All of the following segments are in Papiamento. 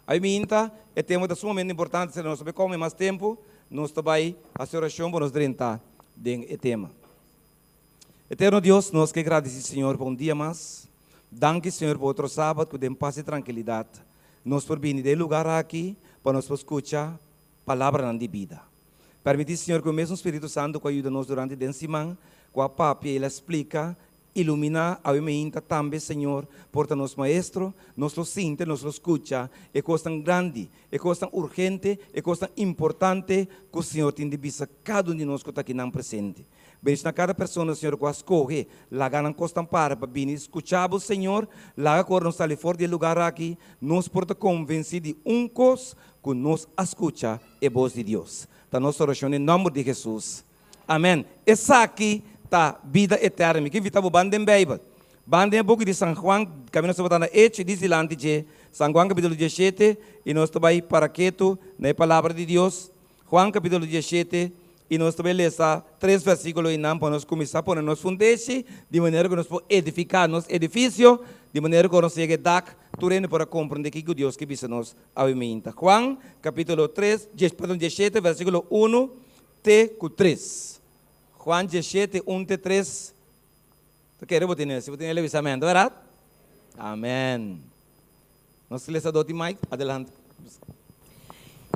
Ai minta, e tema ta sumamente importante, si nos come mas tempo, nos ta bai hasi orashon pa nos drenta den e tema. Eterno Dios, nos ke gradisí Señor pa un dia mas. Danki Señor pa otro sabat ku den pas i trankilidat nos por bini den e lugar aki pa nos por skucha palabranan di bida. Permití Señor ku e mesun Spiritu Santu ku a yuda nos durante den siman ku a papia i el a splika Iluminá awe meinta tambe, Señor, por ta nos Maestro, nos lo sinti, nos lo skucha e kosnan grandi, e kosnan urgente, e kosnan importante ku Señor tin di bisa kada un di nos ku ta akinan presente. Bendishoná kada persona, Señor, ku a skohe laga nan kosnan para pa bini skucha Bo, Señor. Laga ku ora nos sali for di e lugar aki, nos por ta konvensí di un kos, ku nos a skucha e bos di Dios. Ta nos orashon den nòmber di Hesus. Amen. Esaki ta bida eterno. Mi ke invita bo ban den Bijbel. Ban den e buki di San Juan, kaminda nos tabata na Echo i dis dilanti dje, San Juan kapitulo dieshete, i nos ta bai para ketu na e Palabra di Dios. Juan kapitulo dieshete, i nos ta bai lesa tres versikulo einan pa nos kuminsá pone nos fundeshi, di manera ku nos por edifiká nos edifisio, di manera ku ora nos yega e dak, tur hende por a komprendé kiko Dios ke bisa nos awe mainta. Juan kapitulo tres, perdon, dieshete, versikulo unu Te ku tres. Juan diesshete, un te tres. Ta kere bo tene, si bo tene levisamentu, bèrdat? Amèn. Nos lesadó tin mic? Adelante.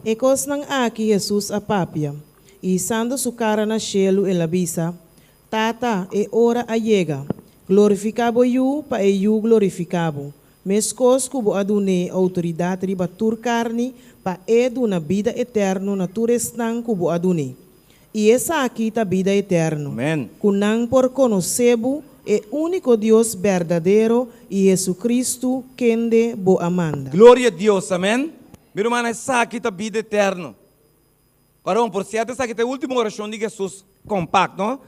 E kosnan aki Hesus a papia, i hisando su kara na shelu el a bisa, Tata, e ora a yega. Glorifiká bo Yu, pa e Yu glorifiká bo. Meskos ku bo a dun'é outoridat riba tur karni pa e duna bida eterno na tur esnan ku bo a dun'é. I esaki ta bida eterno, Amèn. ku nan por konosé bo, e úniko Dios berdadero, i Hesukristu, kende bo a manda. Gloria Dios, amèn. Mi rumannan, esaki ta bida eterno. Paron, por sierto esaki ta e último orashon di Hesus kompakto.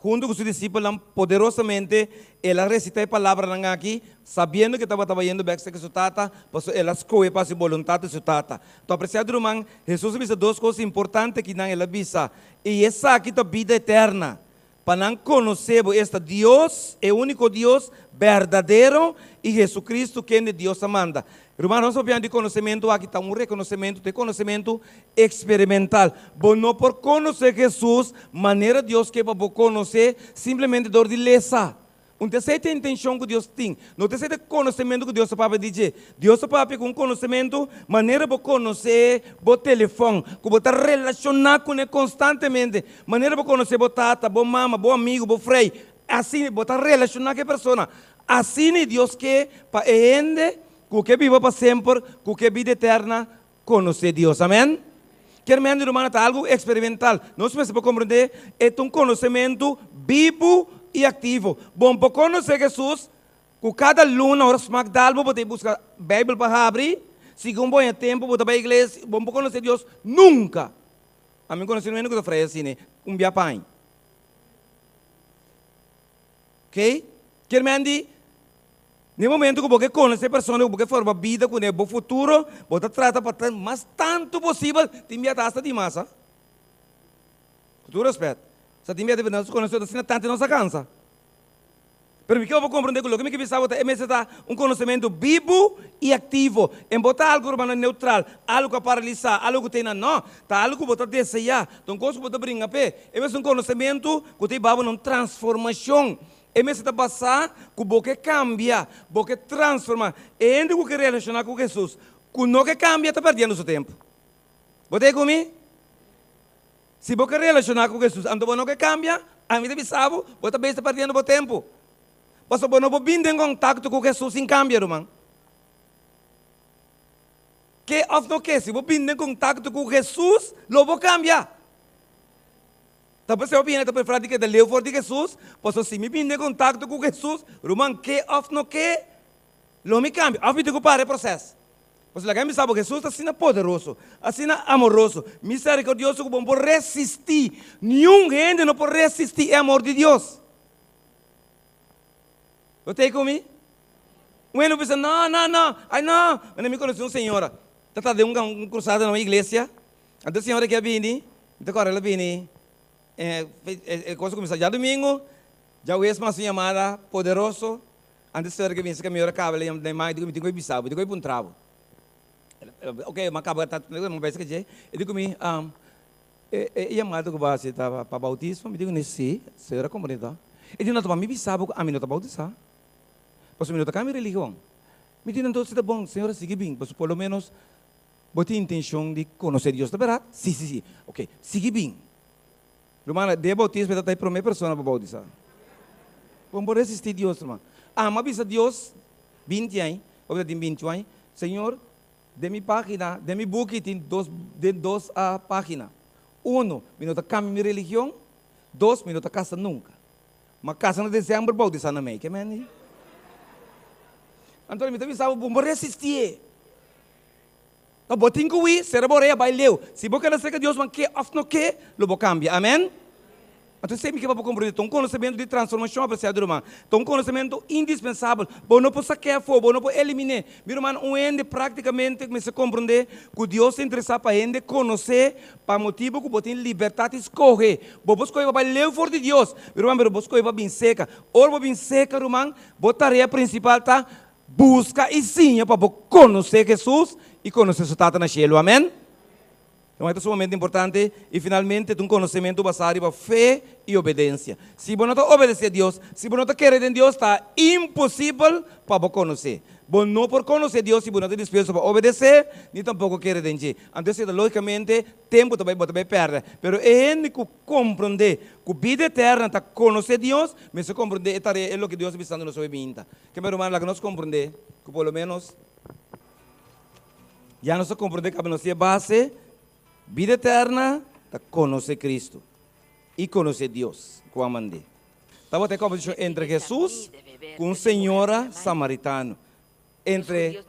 Huntu ku su disipelnan, poderosamente el a resitá e palabranan aki, sabiendo ku e tabata bayendo bèk serka su Tata, pasobra el a skohe pa hasi boluntat di su Tata. Ta apresiá di ruman, Hesus a bisa dos kos importante kinan el a bisa, I esaki ta bida eterna, pa nan konosé bo, esta, Dios, e úniko Dios berdadero, i Hesukristu, kende Dios a manda. Ruman, nos papiando di konosementu aki ta un rekonosementu, ta e konosementu Experimental. Bo no por conoce Jesus manera Dios ke pa bo conoce simplemente dor di lesa. Un ta esey ta e intencion cu Dios tin. No ta esey ta e conocemento cu Dios ta papia di dje. Dios ta papia cu un conocemento manera bo conoce bo telefon, cu bo ta relaciona cune constantemente. Manera bo conoce bo tata, bo mama, bo amigo, bo frei. Asina bo ta relaciona cu e persona. Asina Dios ke pa e hende cu ke biba pa semper, cu ke bida eterna, Konosé Dios. Amèn. Kier men di rumannan ta algu eksperimental. Nos mester por komprendé e ta un konosementu bibu i aktivo. Bon por konosé Hesus ku kada luna ora smak dal bo bo ta i buska Beibel pa habri, segun bo haña tempu bo ta bai iglesia, bon por konosé Dios nunka. Ami konosé un hende ku ta frai asina, un bia pa aña. Oké? Kier men di, Na e momento ku bo ke konosé e persona ku bo ke forma bida kuné, bo futuro, bo ta trata pa ta mas tantu posibel, tin bia ta asta dimas, ha. Ku tur rèspèt. Sa tin bia ta nos konosé otro asina tantu nos a kansa. Pero mi ke bo komprondé ku loke mi ke bisa bo ta e mester ta un konosementu bibu i aktivo. En bo ta algu hermano neutral, algu ku a paralisá, algu ku ta einan. No, ta algu ku bo ta deseá, ta un kos ku bo ta bringa p'e. E mester un konosementu ku ta hiba bo na un transformashon. E mester ta basá ku bo ke kambia, bo ke transformá. E hende ku ke relashoná ku Hesus ku no ke kambia ta perdiendo su tempu. Bo ta ei ku mi? Si bo ke relashoná ku Hesus anto bo no ke kambia, ami ta bisa bo, bo ta bes ta perdiendo bo tempu. Pasobra bo no por bin den kontakto ku Hesus sin kambia, ruman. Ke òf no ke, si bo bin den kontakto ku Hesus, lo bo kambia. Ta p'esei hopi hende ta preferá di keda leu for di Hesus, pasobra si mi bini den kontakto ku Hesus, ruman ke òf no ke, lo mi kambia, òf mi tin ku para e proses. Pasobra laga mi bisa bo, Hesus ta asina poderoso, asina amoroso, miserikordioso ku bo no por resistí, niun hende no por resistí e amor di Dios. Bo ta ei ku mi? Un hende por bisa, No, no, no, ai no. Mane mi konosé un señora, ta ta den un krusada na un iglesia, Anto e señora ki a bini, mi ta kòrda el a bini, e kos a kuminsá djadumingu, djawees mas un yamada poderoso, anto e señora ki a bini si kamiora kaba el a yama den mai, di ku mi tin ku e bisa bo, mi tin ku e puntra bo. Ok, m'a kaba ta, m'a bisa ku dje, e di ku mi, E e yamada ku bo a hasi ta pa boutismo? Mi di kuné, Sí, Señor a komprendé ta. E di, No ta pa mi bisa bo ku ami no ta boutisá, pasobra mi no ta kambia religion. Mi di, Anto si ta bon, Señor a sigui bin, pasobra por lo ménos bo tin intenshon di konosé Dios, ta bèrdat? Sí, sí, sí. Oke, sigui bin. Rumannan, den e boutismo e ta ta e promé persona pa boutisá. Bo no por resistí Dios, ruman. Ami a bisa Dios 20 aña, bo ta tin 21 aña, Señor, Den mi página, den mi buki tin dos, den dos página. Uno, mi no ta kambia mi religion. Dos, mi no ta kasa nunka. Ma kasa na desèmber, boutisá na mei. Ke mende? Anto mi ta bisa bo, bo no por resistié. No, bo tin ku hui, sera bo orea, bai leu. Si bo keda serka Dios, man ke òf no ke, lo bo kambia. Amèn? Anto esei mi ke pa bo komprendé, ta un konosementu di transformashon, apresiado ruman. Ta un konosementu indispensabel. Bo no por sak'é afó, bo no por eliminé. Mi ruman, un hende práktikamente mester komprendé ku Dios ta interesá pa hende konosé pa motibu ku bo tin libertat di skohe. Bo por skohe pa bai leu for di Dios, mi ruman, pero bo skohe pa bin seka. Ora bo bin seka, ruman, bo tarea prinsipal ta buska i siña pa bo konosé Hesus i konosé su Tata na shelu. Amèn. Então, e ta sumamente importante i finalmente ta un konosementu basá riba fe i obedensia. Si bo no ta obedesé Dios, si bo no ta kere den Dios, ta imposibel pa bo konosé. Bo no por konosé Dios si bo no ta dispuesto pa obedesé ni tampoko kere den dje. Anto esei ta lógikamente tempu ta bai bo ta bai pèrdè. Pero e hende ku komprondé ku bida eterna ta konosé Dios, mester komprondé e tarea e loke Dios ta bisando nos hopi binta. Ke mi ruman, laga nos komprondé ku por lo ménos. Ya nos a komprondé kaba nos tin e base, bida eterna ta konosé Kristu i konosé Dios ku a mand'é. Tabata e kòmbersashon entre Hesus ku un señora samaritano. Entre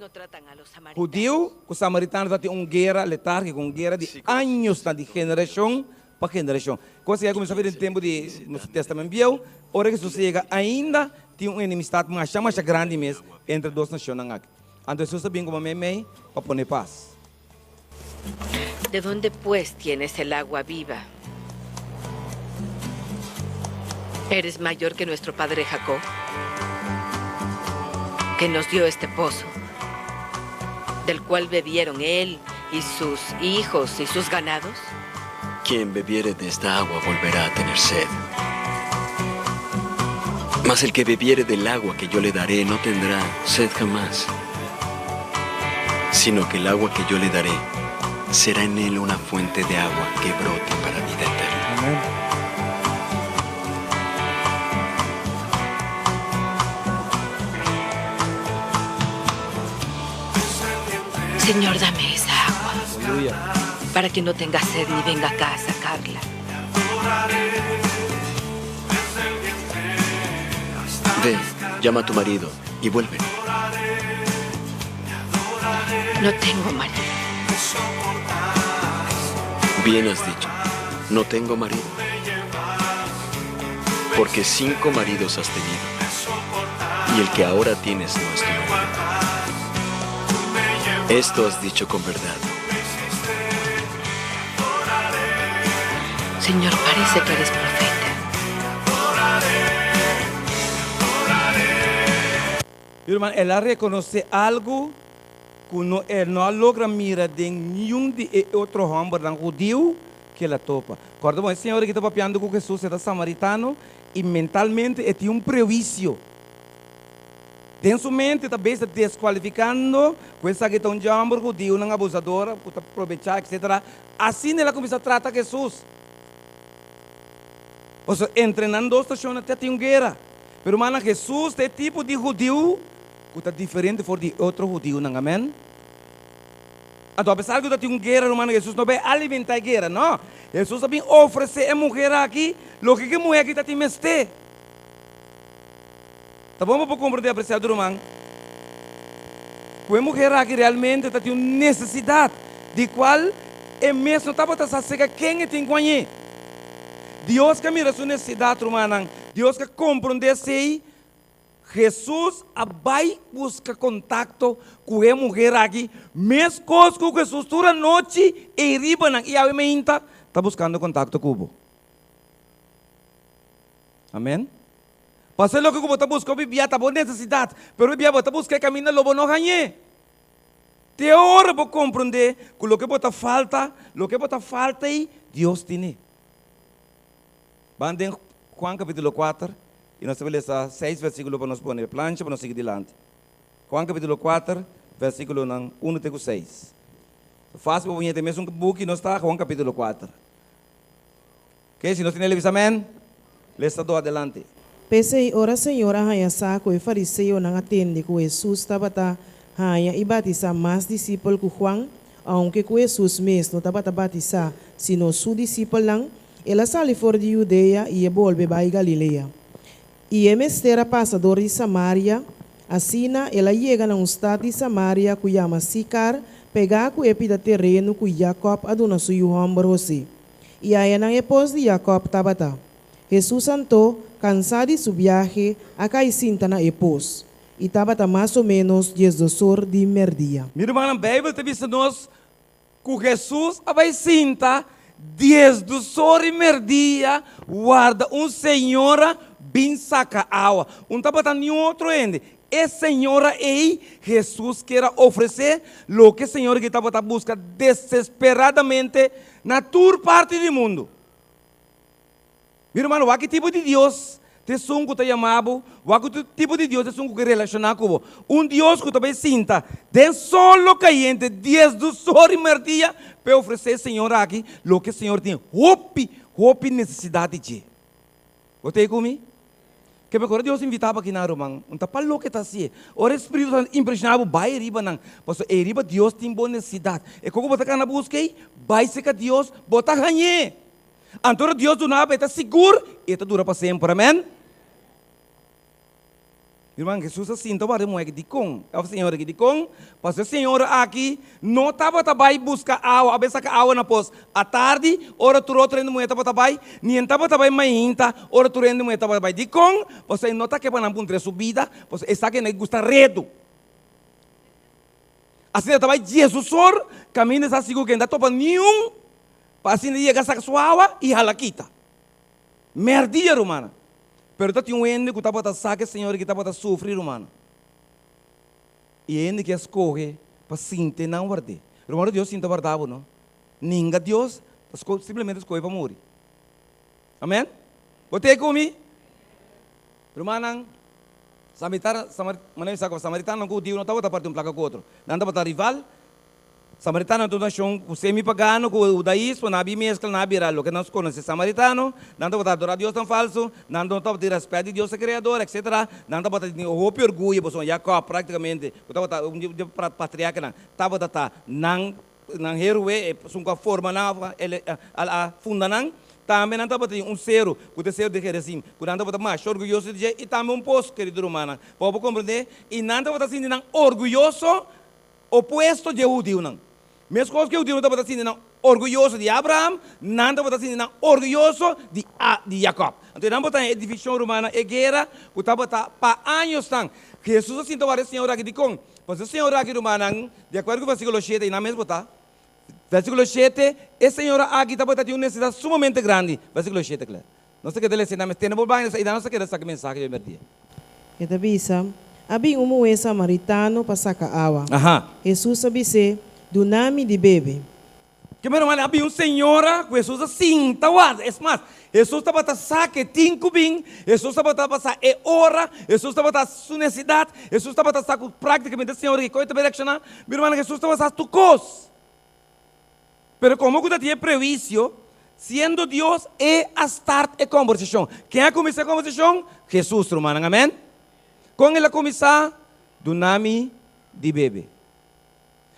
hudiu ku samaritano tabatin un guera letárgiko, un guera di añosnan, di generashon pa generashon. Kos ei a kuminsá den tempu di nos Tèstamènt Bieu. Ora Hesus a yega ainda tin un enemistat masha masha grandi mes entre dos nashonnan aki. Anto Hesus a bin como meimei pa pone pas. De dónde pues tienes el agua viva? ¿Eres mayor que nuestro padre Jacob, que nos dio este pozo, del cual bebieron él y sus hijos y sus ganados? Quien bebiere de esta agua volverá a tener sed. Mas el que bebiere del agua que yo le daré no tendrá sed jamás, sino que el agua que yo le daré será en él una fuente de agua que brote para vida eterna. Amén. Señor, dame esa agua. Aleluya. Para que no tenga sed ni venga acá a sacarla. Ve, llama a tu marido y vuelve. No tengo marido. Bien has dicho, no tengo marido. Porque cinco maridos has tenido, y el que ahora tienes no es tu marido. Esto has dicho con verdad. Señor, parece que eres profeta. Mi ruman, el a rekonosé algu ku no el no a logra mira den niun di e otro hòmbernan hudiu ku el a topa. Kòrda bon, e señor aki ta papiando ku Hesus, e ta samaritano i mentalmente e tin un prehuisio. Den su mente ta bes ta deskualifikando ku esaki ta un djòmber hudiunan abusador ku ta probechá etcetera. Asina el a kuminsá trata Hesus. Pasobra entre nan dos nashonnan ta tin un guera. Pero rumannan, Hesus ta e tipo di hudiu ku ta diferente for di e otro hudiunan. Amèn. Anto apesar ku ta tin un guera, rumannan, Hesus no bai alimentá e guera. No. Hesus a bin ofresé e muher aki loke ku e muher aki ta tin mester. Ta bon pa bo komprendé, apresiado ruman, ku e muher aki realmente ta tin un nesesidat di kual e mes no tabata sa seka ken e tin ku hañ'é. Dios ke mira su nesesidat, rumannan. Dios ke komprendé esei. Hesus a bai buska kontakto ku e muher aki, meskos ku Hesus tur anochi ei riba nan i awe meinta ta buskando kontakto ku bo. Amen. Pasó loke ku bo ta buska hopi bia ta bo nesesidat, pero hopi bia bo ta buska e kaminda lo bo no hañ'é. Te ora bo komprondé ku loke bo ta falta, loke bo ta falta ei, Dios tine. Ban den Juan kapítulo kuater i nos ta bai lesa seis versíkulo pa nos pone e plancha pa nos sigui dilanti. Juan kapítulo kuater, versíkulonan unu te ku seis. Fásil pa bo ña den mesun buki nos ta, Juan kapítulo kuater. Oke, si nos tene levisa amèn, lesa do adelante. P'esei, ora Señor a haña sa ku e fariseonan a tende ku Hesus tabata haña i batisá mas disipel ku Juan, ounke ku Hesus mes no tabata batisá sino su disipelnan, el a sali for di Judea i e bolbe bai Galilea. I e mester a pasa dor di Samaria. Asina, el a yega na un stat di Samaria ku yama Sikar, pegá ku e pida tereno ku Jakòb a duna su yu hòmber Hosé. I ayanan e pos di Jakòb tabata. Hesus anto, kansá di su biahe, a kai sinta na e pos. I tabata mas o ménos diesdosor di mèrdia. Mi rumannan, Beibel ta bisa nos ku Hesus a bai sinta diesdosor di mèrdia warda un señora bin saka awa. Un tabata niun otro hende. E señora ei, Hesus kier a ofresé loke e señora aki tabata buska desesperadamente na tur parti di mundu. Mi ruman, wak ki tipo di Dios ta esun ku ta yama bo, wak ki tipo di Dios ta esun ku ke relashoná ku bo. Un Dios ku ta bai sinta den solo kayente diesdos ora i merdia pa e ofresé e señora aki loke e señora tin hopi, hopi nesesidat di dje. Bo ta ei ku mi? Ke mehor Dios invitá bo aki nan, ruman. Un ta pa loke ta hasié. Ora e Spiritu Santu impreshoná bo, bai riba nan. Pasobra ei riba Dios tin bo nesesidat. E koko bo ta kana buska ei, bai serka Dios, bo ta hañ'é. Anto ora Dios duna bo, e ta sigur i e ta dura pa semper. Amèn. Mi ruman, Hesus a sinta warda e muhé aki. Dikon? Òf señora aki. Dikon? Pasobra e señora aki no tabata bai buska awa, òf e saka awa na pos atardi, ora tur otro hende muhé tabata bai, ni e tabata bai mainta, ora tur hende muhé tabata bai. Dikon? Pasobra e no ta ke pa nan puntra su bida, pasobra e sa ke nan gusta redu. Asina e ta bai Jesus or, kaminda e sa sigur ke e no ta topa niun, pa asina e yega saka su awa i hala kita. Mèrdia, rumannan. Pero ta tin un hende ku tabata sa ku e señora aki tabata sufri, rumannan. I e hende ki a skohe pa sinti nan ward'é. Ruman, ora Dios sinta warda bo, no ninga Dios, ta simplemente skohe pa muri. Amen? Bo ta ei ku mi? Rumannan, Samaritano, manera mi sa ku samaritanonan ku hudiu no tabata parti un plaka ku otro. Nan tabata rival. Samaritano ta un nashon ku semi-pagano ku hudaismo, nan a bin meskla, nan a bira loke nos konosé samaritano, nan tabata adorá diosnan falsu, nan no tabatin rèspèt di Dios e Kreador, etsetera. Nan tabata tin hopi orguyo pasobra Jakòb praktikamente ku tabata un di e patriarkanan tabata ta nan nan héroe, esun ku a forma nan òf a funda nan. Tambe nan tabatin un seru ku ta e seru di Gerizim ku nan tabata masha orguyoso di dje i tambe un pos, kerido rumannan, pa bo por komprendé, i nan tabata sinti nan orguyoso Opuesto dje hudiunan. Meskos ku e hudiunan tabata sinti nan orguyoso di Abraham, nan tabata sinti nan orguyoso di di Jakòb. Anto nan por ta e divishon rumannan, e guera ku tabata pa añosnan. Hesus a sinta wak e señor aki. Dikon? Pasobra e señor aki, rumannan, di akuerdo ku versíkulo shete, i nan mes por ta, versíkulo shete, e señora aki tabata tin un nesesidat sumamente grandi. Versíkulo shete, kla. Nos ta keda lesa i nan mes tene bo baña i nan nos ta keda saka mensahe dje merdia. E ta bisa, A bin un muhé samaritano pa saka awa. Hesus a bis'é, Duna mi di bebe. Ke mero manera a bin un señora ku Hesus a sinta warda. Es mas, Hesus tabata sa ke tin ku bin, Hesus tabata sa e ora, Hesus tabata su nesesidat, Hesus tabata sa ku praktikamente e señora ke koe ta bai reakshoná. Mi rumannan, Hesus tabata sa tur kos. Pero komo ku ta tin e prehuisio, siendo Dios, E a start e kombersashon. Ken a kuminsá e kombersashon? Hesus, rumannan. Amèn? Kon El a kuminsá? Duna mi di bebe.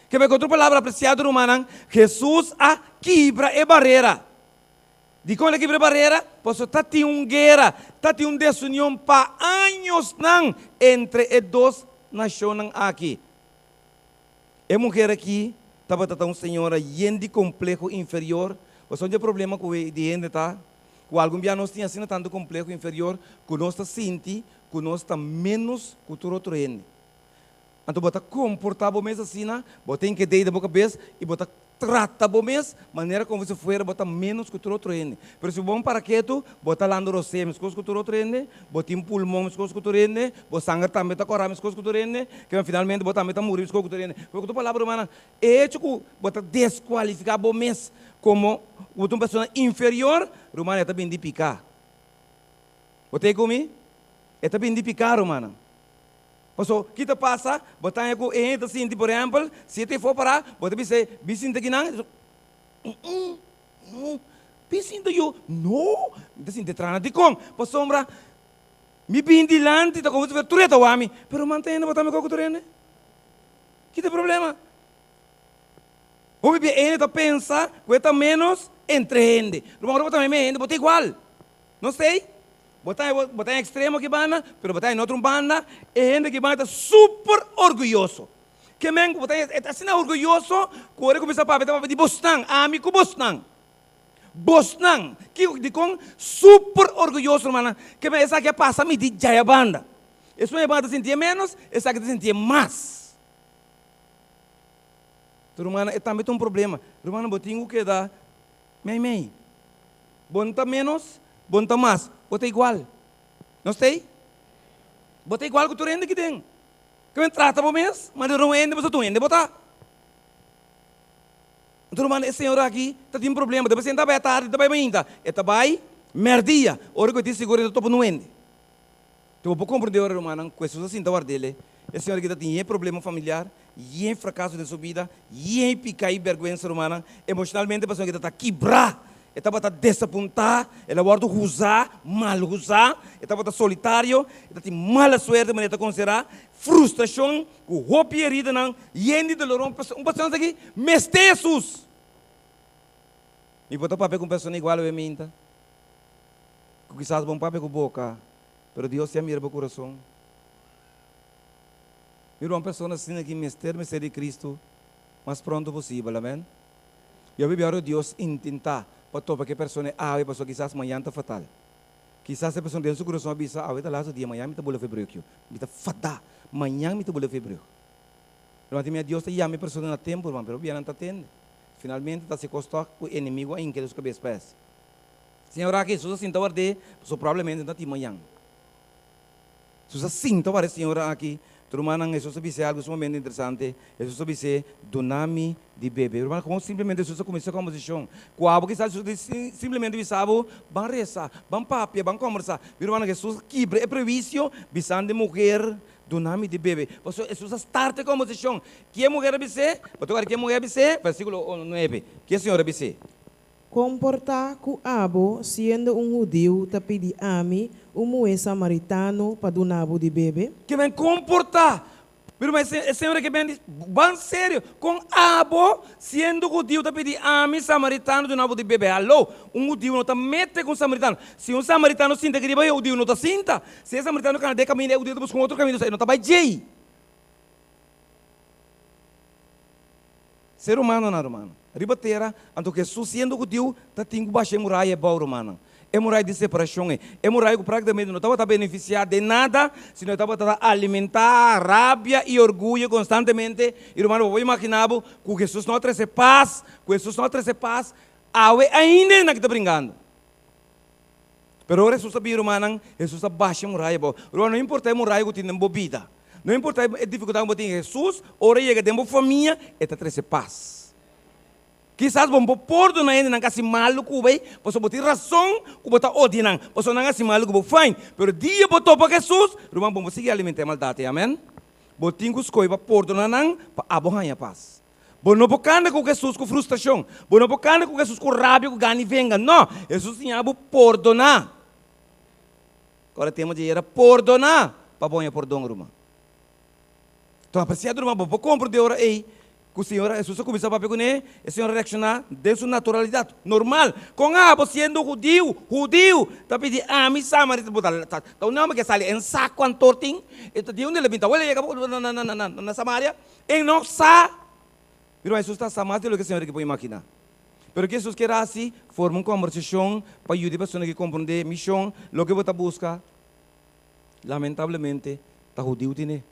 Ke ku otro palabra, apresiado rumannan, Hesus a kibra e barera. Dikon El a kibra e barera? Pasobra ta tin un guera, ta tin un desunion pa añosnan entre e dos nashonnan aki. E muher aki tabata ta un señora yen di compleho inferior. Pasobra e problema cu e di hende ta cu algun bia nos tin asina tanto compleho inferior cu nos ta sinti cu nos ta menos cu tur otro hende. Anto bo ta komportá bo mes asina, bo tin ke dei den bo kabes i bo ta trata bo mes manera komo si fuera bo ta ménos ku tur otro hende. Pero si bo bon para ketu, bo ta landa rosea meskos ku tur otro hende, bo tin pulmon meskos ku tur hende, bo sanger tambe ta kòrá meskos ku tur hende, kema finalmente bo tambe ta muri meskos ku tur hende. Ku otro palabra, rumannan, e hecho ku bo ta deskualifiká bo mes komo ku bo ta un persona inferior, rumannan, e ta bini di piká. Bo ta ei ku mi? E ta bini di piká, rumannan. Paso, ki ta pasa? Bo ta haña ku e hende ta sinti, por ehèmpel, si e ta efo pará, bo ta bisa e, Bi sinta kinan? E ta bisa, Un-un, no. Bi sinta yo? No! Mi ta sinti trana. Dikon? Pasobra mi bin dilanti ta komo si fuera tur e ta wak mi. Pero man ta hende bo tambe kòke tur hende? Ki ta e problema? Hopi bia e hende ta pensa ku e ta ménos entre hende. Ruman, ora bo ta meme hende, bo ta igual. No sei. Bo ta bo ta en extremo ki banda, pero bo ta en otro banda, e hende ki banda ta super orguyoso. Ke men ku bo ta e ta asina orguyoso ku ora e kuminsá papia e ta papia di bosnan, ami ku bosnan. Bosnan. Kiko dikon super orguyoso rumannan? Ke men esaki a pasa mi di djaya banda. Esun e banda ta sintié ménos, esaki ta sintié mas. Rumannan e tambe ta un problema. Rumannan bo tin ku keda mei mei. Bo no ta ménos, bo no ta mas, bo ta igual. Nos ta ei? Bo ta igual ku tur hende ki den. Ke men trata bo mes manera un hende, pasobra tur hende bo ta. Anto ruman, e señor aki ta tin problema. Despues e ta bai atardi, ta bai mainta. E ta bai mèrdia. Ora ku e tin sigur e ta topa un hende. Te bo por komprendé ora, rumannan, ku Hesus a sinta ward'el. E señor aki ta tin yen problema familiar, yen frakaso den su bida, yen piká i bèrgwensa, rumannan. Emoshonalmente pasobra e ta kibrá, e tabata desapuntá, el a wòrdu huzá, mal huzá, e tabata solitario, e ta tin mala suerte manera e ta konsiderá, frustrashon ku hopi heridanan, yen di dolor. Un persona aki mester Hesus! Mi por ta papia ku un persona igual awe minta? Ku kisas bo no papia ku boka, pero Dios ya mira bo kurason. Mira un persona asina ki mester mester di Cristo mas pronto posibel, amen. Yo bibi ora Dios intenta pa topa ku e persona e awe pasobra kisas mañan ta fatal. Kisas e persona den su kurason a bisa awe ta laatste dia, mañan mi ta bula februgio, mi ta fada, mañan mi ta bula februg. Ruman tin mia Dios ta yama e persona na tempu ruman, pero bia nan ta tende. Finalmente ta hasi kos tòg ku e enemigo a hinka den su kabes pa es. Señor aki Hesus a sinta ward'é, pasobra probablemente no ta tin mañan. Hesus a sinta ward'é señor aki. Tur rumannan, Hesus a bis'é algu sumamente interesante. Hesus a bis'é, Duna mi di bebe. Rumannan, komo simplemente Hesus a kuminsá kombersashon ku abo? Kisas Hesus a simplemente bisa bo, Ban resa, ban papia, ban kombersá. Mi rumannan, Hesus a kibra e prewisio bisando e muher, Duna mi di bebe. Pasobra Hesus a start e kombersashon. Ke e muher a bis'é? Bo ta wak ke e muher a bis'é? Versíkulo nuebe. Ke e señor a bis'é? Komportá ku abo, siendo un hudiu, ta pidi ami, un muhé samaritano, pa duna bo di bebe? Ke men komportá? Mi ruman, e señora ke ben di, Ban serio, kon abo, siendo hudiu, ta pidi ami, samaritano, duna bo di bebe? Haló! Un hudiu no ta mete ku un samaritano. Si un samaritano sinta aki riba, e hudiu no ta sinta. Si e samaritano kana den e kaminda, e hudiu ta buska un otro kaminda, e no ta bai djei. Ser humanonan, rumannan, riba tera, anto Hesus siendo hudiu ta tin ku basha e muraya ebou, rumannan. E muraya di separashon ei, e muraya ku praktikamente no tabata benefisiá den nada, sino e tabata ta alimentá rabia i orguyo konstantemente. I rumannan, bo por imaginá bo ku Hesus no a trese pas, ku Hesus no a trese pas, awe ainda nan ki ta bringando. Pero ora Hesus a bin, rumannan, Hesus a basha e muraya abou. Ruman, no importa e muraya ku tin den bo bida, no importa e difikultat ku bo tin, Hesus, ora e yega den bo famia, e ta trese pas. Kisas bo no por pordona hendenan ku hasi malu ku bo ei, pasobra bo tin rason ku bo ta odia nan, pasobra nan hasi malu ku bo, fine. Pero dia bo topa ku Hesus, ruman, bo no por sigui alimenta e maldat ei, amen. Bo tin ku skohe pa pordona nan pa abo haña pas. Bo no por kanda ku Hesus ku frustrashon. Bo no por kanda ku Hesus ku rabia, ku gana i venga. No! Hesus siña bo pordoná. Ora tema dje era pordoná pa bo haña pordon, ruman. Enton, apresiado ruman, bo por komprendé ora ei ku Señor Hesus a kuminsá papia kuné, e Señor a reakshoná den su naturalidat normal. Kon abo siendo hudiu, hudiu, ta pidi ami samaritano? Bo ta ta un nòmber ke sali en saku antor tin. E ta di unda el a bin? Ta wele yega na Samaria? E no sa. Pero Hesus ta sa mas di loke señor aki por imaginá. Pero ke Hesus kier hasi? Forma un kombersashon pa yuda e persona aki komprondé mishon, loke bo ta buska. Lamentablemente, ta hudiu tine.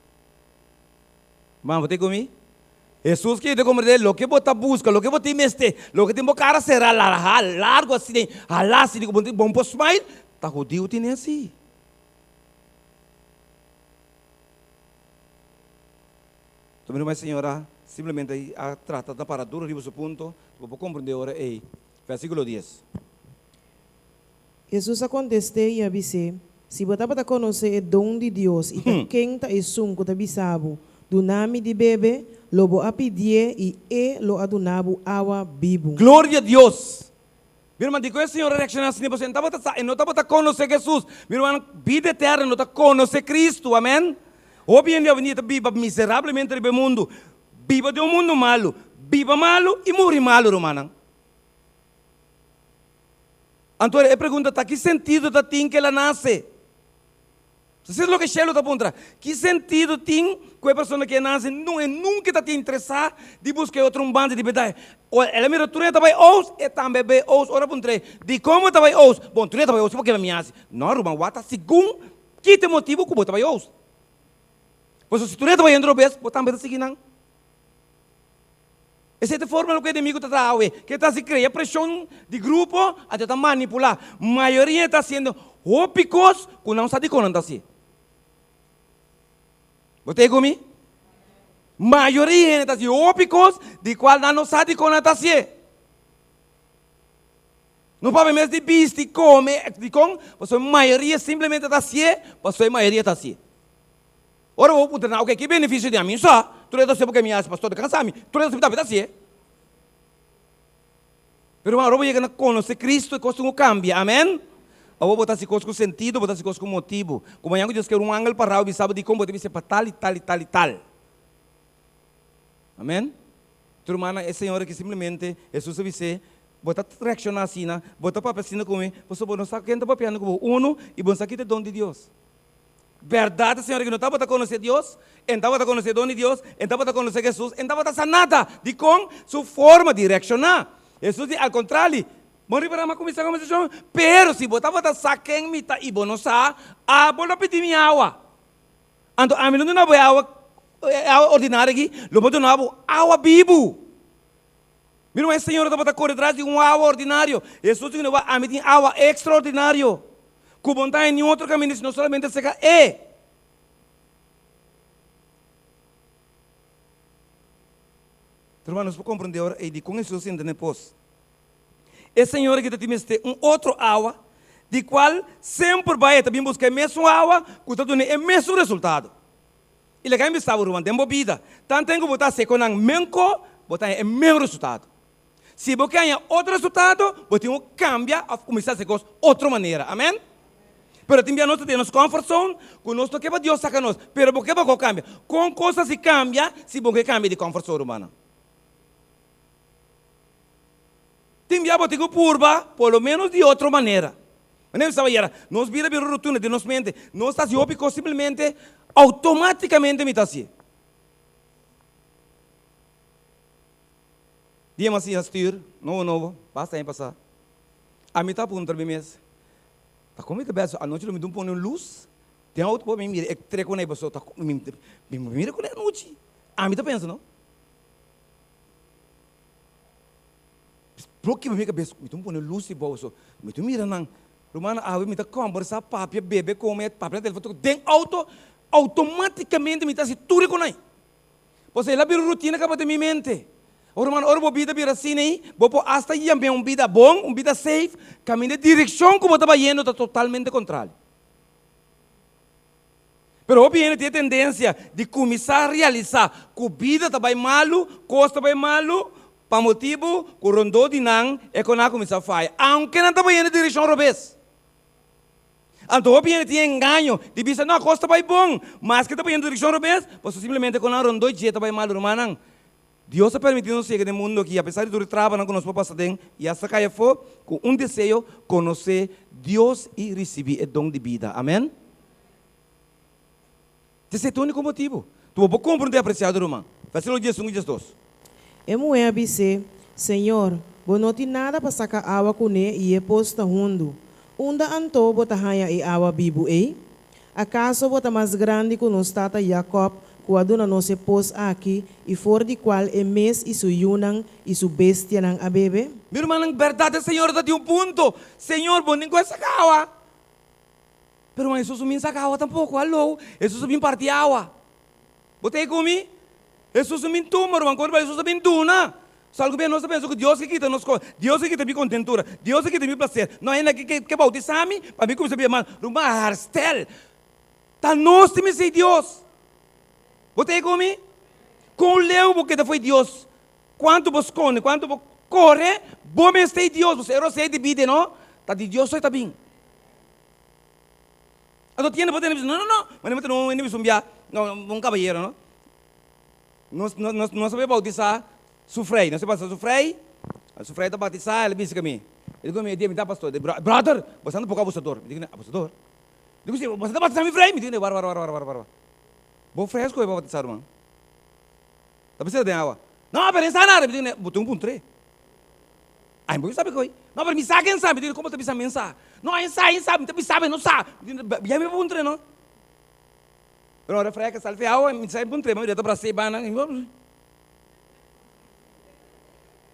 Ma bo ta ku mi? Hesus ke yuda komprendé loke bo ta buska, loke bo tin mester, loke tin bo kara será larga, largu asina, halá asina ku bo tin bon por smile, ta hudiu tene asi. Ta mira e señora simplemente a trata ta para duro riba su punto, bo por komprendé ora ei. Versíkulo dies. Hesus a kontest'é i a bis'é, Si bo tabata konosé e don di Dios i ta ken ta esun ku ta bisa bo, Duna mi di bebe, lo bo a pidié i e lo a duna bo awa bibu. Gloria Dios! Mi ruman, dikon e señor a reakshoná asina? Pasobra e no tabata sa, e no tabata konosé Hesus. Mi rumannan, bida eterno no ta konosé Kristu. Amèn? Hopi hende awendia ta biba miserablemente riba e mundu, biba den un mundu malu, biba malu i muri malu, rumannan. Anto e pregunta ta, ki sentido ta tin ku el a nase? Esei ta loke shelu ta puntra. Ki sentido tin ku e persona ku e nase no e nunka ta tin interesá di buska e otro un banda di berdad? Ora el a mira tur e ta bai ous, e tambe a bai ous. Ora a puntr'é, Dikon bo ta bai ous? Bon, tur e ta bai ous pasobra mi hasi. No, ruman, wak ta segun ki ta e motibu ku bo ta bai ous. Pasobra si tur e ta bai hende robes, bo tambe ta sigui nan. Esei ta e forma loke e enemigo ta traha awe, ke ta hasi krea preshon di grupo, anto ta manipulá. Mayoria ta hasiendo hopi kos ku nan sa dikon nan ta hasié. Bo ta ei ku mi? Mayoria hende ta hasi hopi kos di kual nan no sa dikon nan ta hasié. No papia mes di bisti, kome, dikon? Pasobra mayoria simplemente ta hasié pasobra e mayoria ta hasié. Ora bo puntra nan, oke, ki benefisio di ami? Sa, tur e ta hasié porque mi hasi, pastor ta kansa mi, tur e ta hasié, mi ta hasié. Pero ora bo yega na konosé Cristo, e kos tin ku kambia, amen? Awor bo ta hasi kos ku sentido, bo ta hasi kos ku motibu. Ku mañana ku Dios ker un angel pará bo bisa bo dikon bo ta bisa pa tal i tal i tal i tal. Amen? Tur rumannan, e señora aki simplemente Hesus a bis'é, Bo ta reakshoná asina, bo ta papia asina ku mi, pasobra bo no sa ken ta papiando ku bo, uno, i bo no sa ki ta e don di Dios. Bèrdat, e señora ki no tabata konosé Dios, e no tabata konosé don di Dios, e no tabata konosé Hesus, e no tabata sa nada. Dikon? Su forma di reakshoná. Hesus di, Al kontrali, bo riba mi a kuminsá kombersashon, pero si bo tabata sa ken mi ta i bo no sa, abo lo pidi mi awa. Anto ami lo duna bo e awa, e awa ordinario aki, lo bo duna bo awa bibu. Mira, e señora tabata kore tras di un awa ordinario. Hesus di ku ami tin awa ekstraordinario, ku bo no ta haña niun otro kaminda sino solamente serka e. Hermano, nos por komprendé ora ei dikon Hesus a sinta na e pos. E señora ki ta tin mester un otro awa, di kual semper bai e ta bin buska e mesun awa ku ta duna e mesun resultado. I laga mi bisa bo, ruman, den bo bida, tanten ku bo ta hasi konan menko, bo ta haña e meun resultado. Si bo ke haña otro resultado, bo tin ku kambia òf kuminsá hasi kos otro manera. Amèn? Pero tin bia nos ta den nos comfort zone, ku nos no ke pa Dios saka nos, pero bo ke pa bo kambia. Kon kos ta si kambia si bo ke kambia di comfort zone, rumannan? Tin bia bo tin ku purba, por lo ménos di otro manera. Manera mi staba yera, nos bida bira rutina den nos mente. Nos ta hasi hopi kos simplemente outomátikamente mi ta hasié. Dia mi a siña stür, nobo nobo, basta aña pasá, ami ta puntra mi mes, ta kon mi ta bèt so anochi lo mi dun pone un lus den outo pa mi mira e trek ku nan ei pasobra ta mi mira ku nan anochi. Ami ta pensa no. Bloki pa mi kabes, mi ta pone lus di bou so, mi ta mira nan, rumannan awe mi ta kombersa, papia, bebe, kome, papia na telefon, tur den outo, outomaticamente mi ta hasi tur e konai. Pasobra el a bira un rutina kaba den mi mente. Ora ruman, ora bo bida bira asina ei, bo por asta yam'é un bida bon, un bida safe, kaminda e direkshon ku bo ta bayendo ta totalmente kontrali. Pero hopi hende tin e tendensia di kuminsá realisá ku bida ta bai malu, kos ta bai malu, pa motibu ku rondó di nan e kon a kuminsá faya, aunke nan ta bai hende direkshon robes. Anto hopi hende tin e engaño di bisa, No, kos ta bai bon, maske ta bai hende direkshon robes, pasobra simplemente kon nan rondó dje ta bai malu. Rumannan, Dios a permití nos yega den mundu aki, apesar di tur e trabanan ku nos por pasa den i asta kai afó, ku un deseo, konosé Dios i risibí e don di bida. Amèn. Esei ta e úniko motibu. Tu bo por komprondé, apresiado ruman. Versíkulo 11 i 12. E muhé a bis'é, Señor, bo no tin nada pa saka awa kuné i e pos ta hundu. Unda anto bo ta haña e awa bibu ei? Akaso bo ta mas grandi ku nos tata Jakòb, ku a duna nos e pos akí i for di kual e mes i su yunan i su bestianan a bebe? Mi rumannan, bèrdat e Señor ta tin un punto. Señor, bo tin ku e saka awa. Pero ruman, Hesus no bin saka awa tampoko. Hallo! Hesus a bin parti awa. Bo ta ei ku mi? Hesus no bin tuma, ruman. Kon Hesus a bin duna. So algun bia nos ta pensa ku Dios ke kita nos kos, Dios ke kita mi kontentura, Dios ke kita mi plaser. No hende ke ke boutisá mi pa mi kuminsá bira mal. Ruman, herstel. Ta nos tin mester Dios. Bo ta ei ku mi? Kon leu bo keda fo'i Dios? Kuantu bo skonde, kuantu bo kore, bo mester Dios. Bo sa e rosé di bida, no? Ta di Dios so e ta bin. Anto tiende bo tene bisa, no, no, no. Manera mi tene un hende bisa un bia, no, un kabayero, no? Nos, nos, nos a bai bautisá su frei. Nos a batisá su frei. Su frei ta batisá, el a bisa ku mi. El di ku mi, e dia mi ta pastor. Di, Brother, bo ta poko abusador. Mi di ku abusador? Di ku si, bo ta batisá mi frei? Mi di ku wara, wara, wara, wara, wara. Bo frei a skohe pa batisá, ruman. Ta bisa den awa. No, pero e sa nada. Mi di ku bo tin un puntr'é. Ai, bo sabi koi. No, pero mi sa ken sa. Mi di, komo ta bisa mi sa? No, e sa, e sa. Mi ta bisa mi no sa. Mi di, ya mi puntra no. Pero ora freka sal fi awa, mi sa e puntra, mi ta brasa e bana.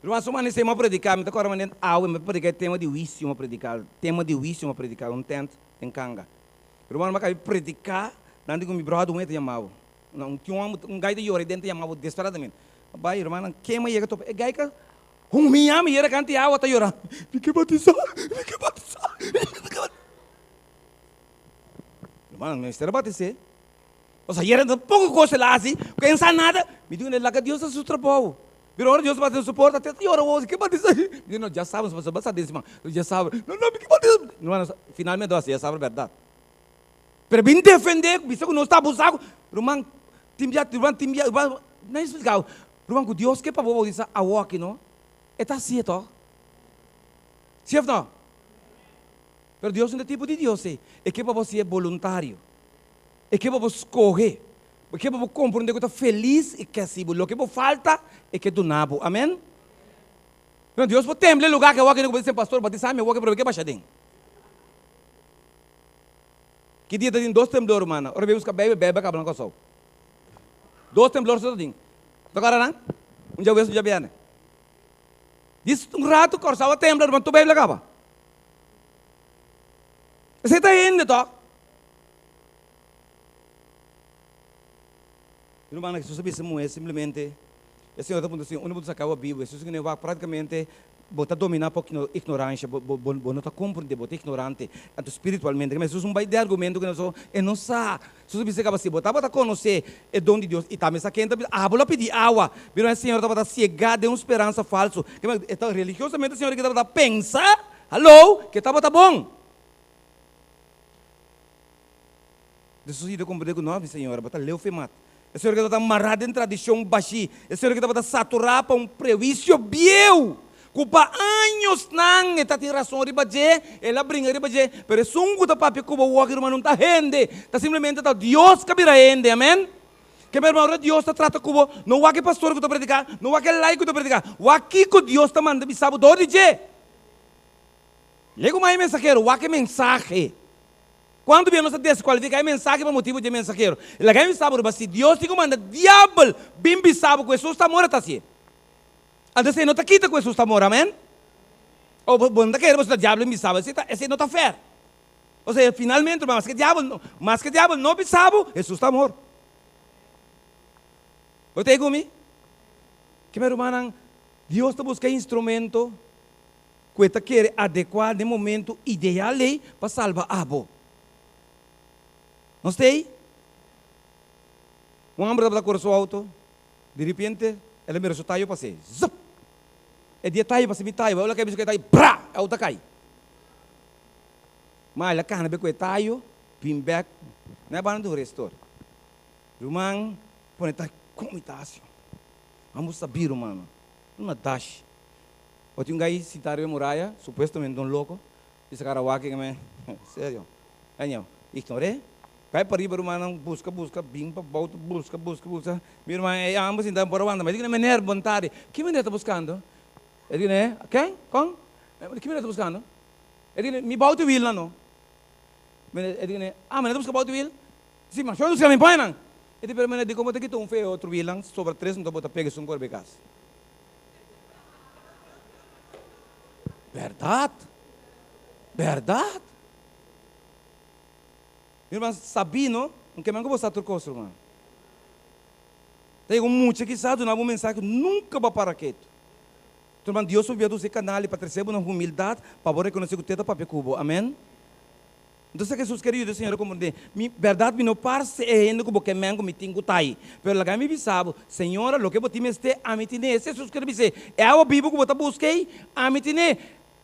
Ruman, su mane sema prediká, mi ta kòrda mane awe, mi prediká e tema di huisio, mi prediká, tema di huisio mi prediká, un tent den kanga. Ruman, mi a kabi prediká, nan di ku mi bròder un e ta yama bo. Un tin un un gai ta yora den ta yama bo desperadamente. Bai, rumannan, kema yega topa e gai ka Humia mi yera kanti awa ta yora, Mi ke batisa, mi ke batisa, mi ke batisa. Hermano, mi mester a batis'é. Pasobra yera ta poko kos el a hasi, ku e no sa nada. Mi di kuné, laga Dios hasi su trabou. Pero ora Dios bati na su porta, te ta yora wou, mi ke batisa. Mi di, no, djasabra, nos a sa den siman. Djasabra, no, no, mi ke batisa. Hermano, finalmente a hasi djasabra bèrdat. Pero bin defendé, bisa ku nos ta abusá ku, ruman, tin bia, ruman, tin bia, ruman, nan expliká, ruman, ku Dios ke pa bo bautisa awoki, no? E ta hasié tòg? Sí òf no? Pero Dios no ta e tipo di Dios ei. E ke pa bo hasié boluntario. E ke pa bo skohe. E ke pa bo komprondé ku ta felis i ke hasi bo. Loke bo falta, e ke duna bo. Amèn? Pero Dios por tembla e lugá ke awoki, no ku bo disen, Pastor, batisá mi awoki, pero mi ke basha den. Ki dia ta tin dos temblor, rumannan? Ora mi buska Bijbel, Bijbel kaba na Kòrsou. Dos temblor so ta tin. Ta kòrda nan? Un djawees, un djabièrnè. Dis un ratu Kòrsou a tembla, ruman, tur Bijbel a kaba. Esei ta hende tòg? Rumannan, Hesus a bisa muhé simplemente, e Señor ta puntra si unda bo ta saka awa bibu. Hesus a wak práktikamente bo ta dominá pa ignoransha, bo bo bo no ta komprendé, bo ta ignorante, anto spiritualmente. Kende Hesus un bai di argumento ku nan e no sa. Hesus a bisa kaba si bo tabata konosé e don di Dios i tambe sa ken ta bisa, abo lo a pidi awa. Bira e Señor tabata siegá den un speransa falsu. Kende e ta religiosamente e Señor aki tabata pensa, haló, ke tabata bon. Hesus a yuda komprendé ku no, mi señora, bo ta leu fe mat. E señora ke tabata mará den tradishon bashí, e señora ke tabata saturá pa un prehuisio bieu, ku pa añosnan e ta tin rason riba dje, el a bringa riba dje, pero esun ku ta papia ku bo wòk, ruman, no ta hende, ta simplemente ta Dios ku a bira hende. Amèn. Ke mi hermano, ora Dios ta trata ku bo, no wak e pastor ku ta prediká, no wak e lai ku ta prediká, wak kiko Dios ta manda bisa bo dor di dje. Legu mas e mensahero, wak e mensahe. Kuantu bia nos ta deskualifiká e mensahe pa motibu di e mensahero? Laga mi bisa bo riba si Dios tin ku manda diabel bin bisa bo ku Hesus ta amor, e ta hasié. Anto esei no ta kita ku Hesus ta amor, amen? O bo no ta kere pasobra diabel bin bisa bo, esei ta esei no ta fair. Osea, finalmente ruman, maske diabel no maske diabel no bisa bo, Hesus ta amor. Bo ta ei ku mi? Ke mi rumannan, Dios ta buska instrumento ku e ta kere adekuá den momentu ideal ei pa salba abo. Nos ta ei? Un hòmber tabata kore su outo, di ripiente el a mira su tayo pas'é, zup! E di e tayo pasa mi tayo, ora ku e bisa ku e tayo, bra! E outo a kai. Ma el a kana be ku e tayo, bin bèk na e banda di un restor. Ruman pone ta komi tasio. Ambos sabí rumannan, una dashi. O tin un gai sintá riba e muraya, supuestamente un loko, i sa kara wak i me, serio? Año, ignor'é. Bai pariba rumannan, buska, buska, bin pa bou ta buska, buska, buska. Mi ruman, e ambos sinta por a wanta. Mi di kine, Meneer, bon tardi. Ki meneer ta buskando? E di kine, Ken? Kon? Ki meneer ta buskando? E di kine, Mi bou ta wilnan no. E di kine, Ah, meneer ta buska bou ta wil? Si, ma shon ta buska mi pañanan. E di, pero mene, dikon bo ta kita un fe e otro wielnan, sobra tres nto bo ta pega esun kor be kas? Bèrdat? Bèrdat? Mi ruman, sabí no? Un ke men ku bo sa tur kos, ruman. Ta yega un mucha kisas duna bo un mensahe ku nunka bo a para ketu. Ruman, Dios por bia usa e kanal pa trese bo na humildat pa bo rekonosé ku te ta papia ku bo. Amen. Entonces Jesus kere yuda e señora komprendé, Mi bèrdat mi no parse e hende ku bo ke men ku mi tin ku ta ei. Pero laga mi bisa bo, señora, loke bo tin mester, ami tine. Esei Jesus kere bis'é, E awa bibu ku bo ta buska ei, ami tine.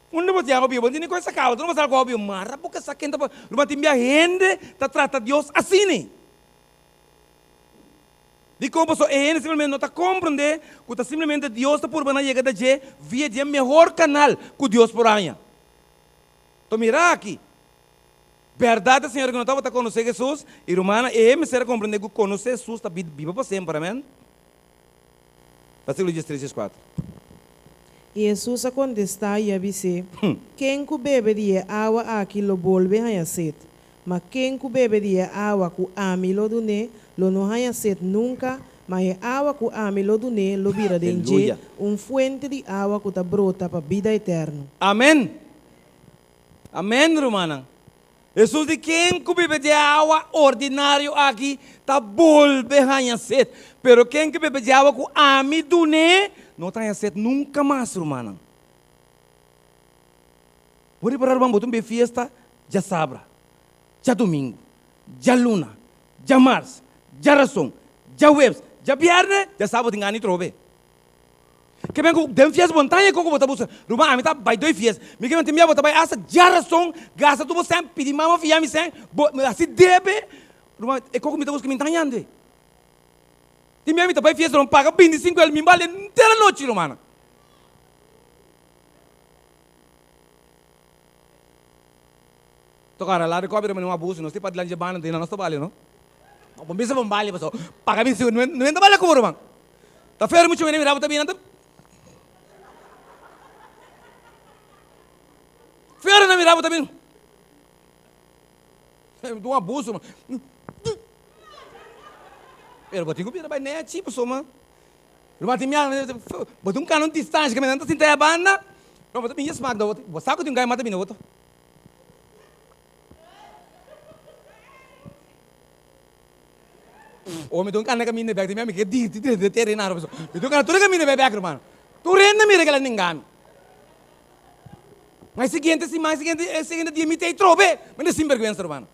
Unda bo tin awa bibu? Bo no tin ni ku e saka awa. Bo no sa ku awa bibu. Mara bo ke sa ken ta. Ruman, tin bia hende ta trata Dios asina. Dikon? Pasobra e hende simplemente no ta komprendé ku ta simplemente Dios ta purba nan yega ta dje via di e mehor kanal ku Dios por haña. To mira aki, bèrdat e señora ku no tabata konosé Hesus i rumannan, e mester a komprendé ku konosé Hesus ta biba pa semper. Amèn. Versíkulo diestres, dieskuater. I Hesus a kontestá i a bis'é, Ken ku bebe di e awa aki lo bolbe haña set, Ma ken ku bebe di e awa ku ami lo dun'é, lo no haña set nunka, ma e awa ku ami lo dun'é lo bira den dje Aleluya. un fuente di awa ku ta brota pa bida eterno. Amen! Amen, rumannan. Hesus di, Ken ku bebe di e awa ordinario aki ta bolbe haña set, pero ken ku bebe di e awa ku ami dun'é no ta haña set nunka mas, rumannan. Bo ripará ruman bo ta un be fiesta djasabra, djadumingu, djaluna, djamars, djarason, djaweps, djabierne, djasabado tin gana di trobe. Ke men ku den fiesta bo no ta haña koko bo ta buska. Ruman ami ta bai doi fiesta. Mi ke men tin bia bo ta bai asta djarason gasta tur bo sèn pidi mama fia mi sèn bo hasi debe. Ruman e koko mi ta buska mi no ta hañando. Tin bia mi ta bai fiesta ruman paga bintisinku el mi bali entera nochi rumannan. Toca la de cobi un abuso, nos pa dilanti banda tin nos ta bali no. Bo bisa bon bali paso paga mi sigur no ta bali como man. Ta fer mucho mira bo ta bina ta Fer na mira bo ta bina. Un abuso man. Pero bo tin ku bira bai nechi paso man. Ruman tin miaha bo tin un kano distansha ke nan ta sinta e banda no bo ta bin smak bo sa ku tin un gai mata bini otro ora mi ta un kano na kaminda bek tin miaha mi ke dirti drenta terena mi ta un kano tur e kaminda bai bek ruman tur hende mira kila ninga mi ma e siguiente siman e siguiente dia mi ta e trobe mi ta sinberguensa ruman.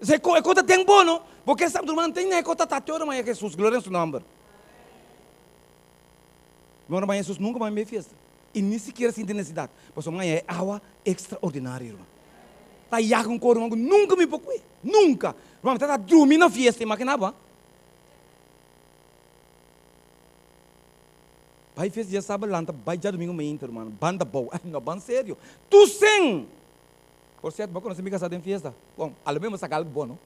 E ko ta ten bo no. Bo ke sa ruman ten e ko ta ta te ora maña Jesus gloria na su nomber. Mi ora maña Jesus nunca maña fiesta y ni sikiera sinti necesidad pasobra maña e awa extraordinario ruman. Ta yaga un ko ruman ku nunca mi por kue nunca ruman mi ta ta drumi na fiesta imagina bo. Bai fiesta dia sabado lanta bai djadomingo mainta ruman banda bou no ban serio tu sen. Por cierto, bo conoce mi casa den fiesta? Bon, a lo mehor bo saca algo bon, no?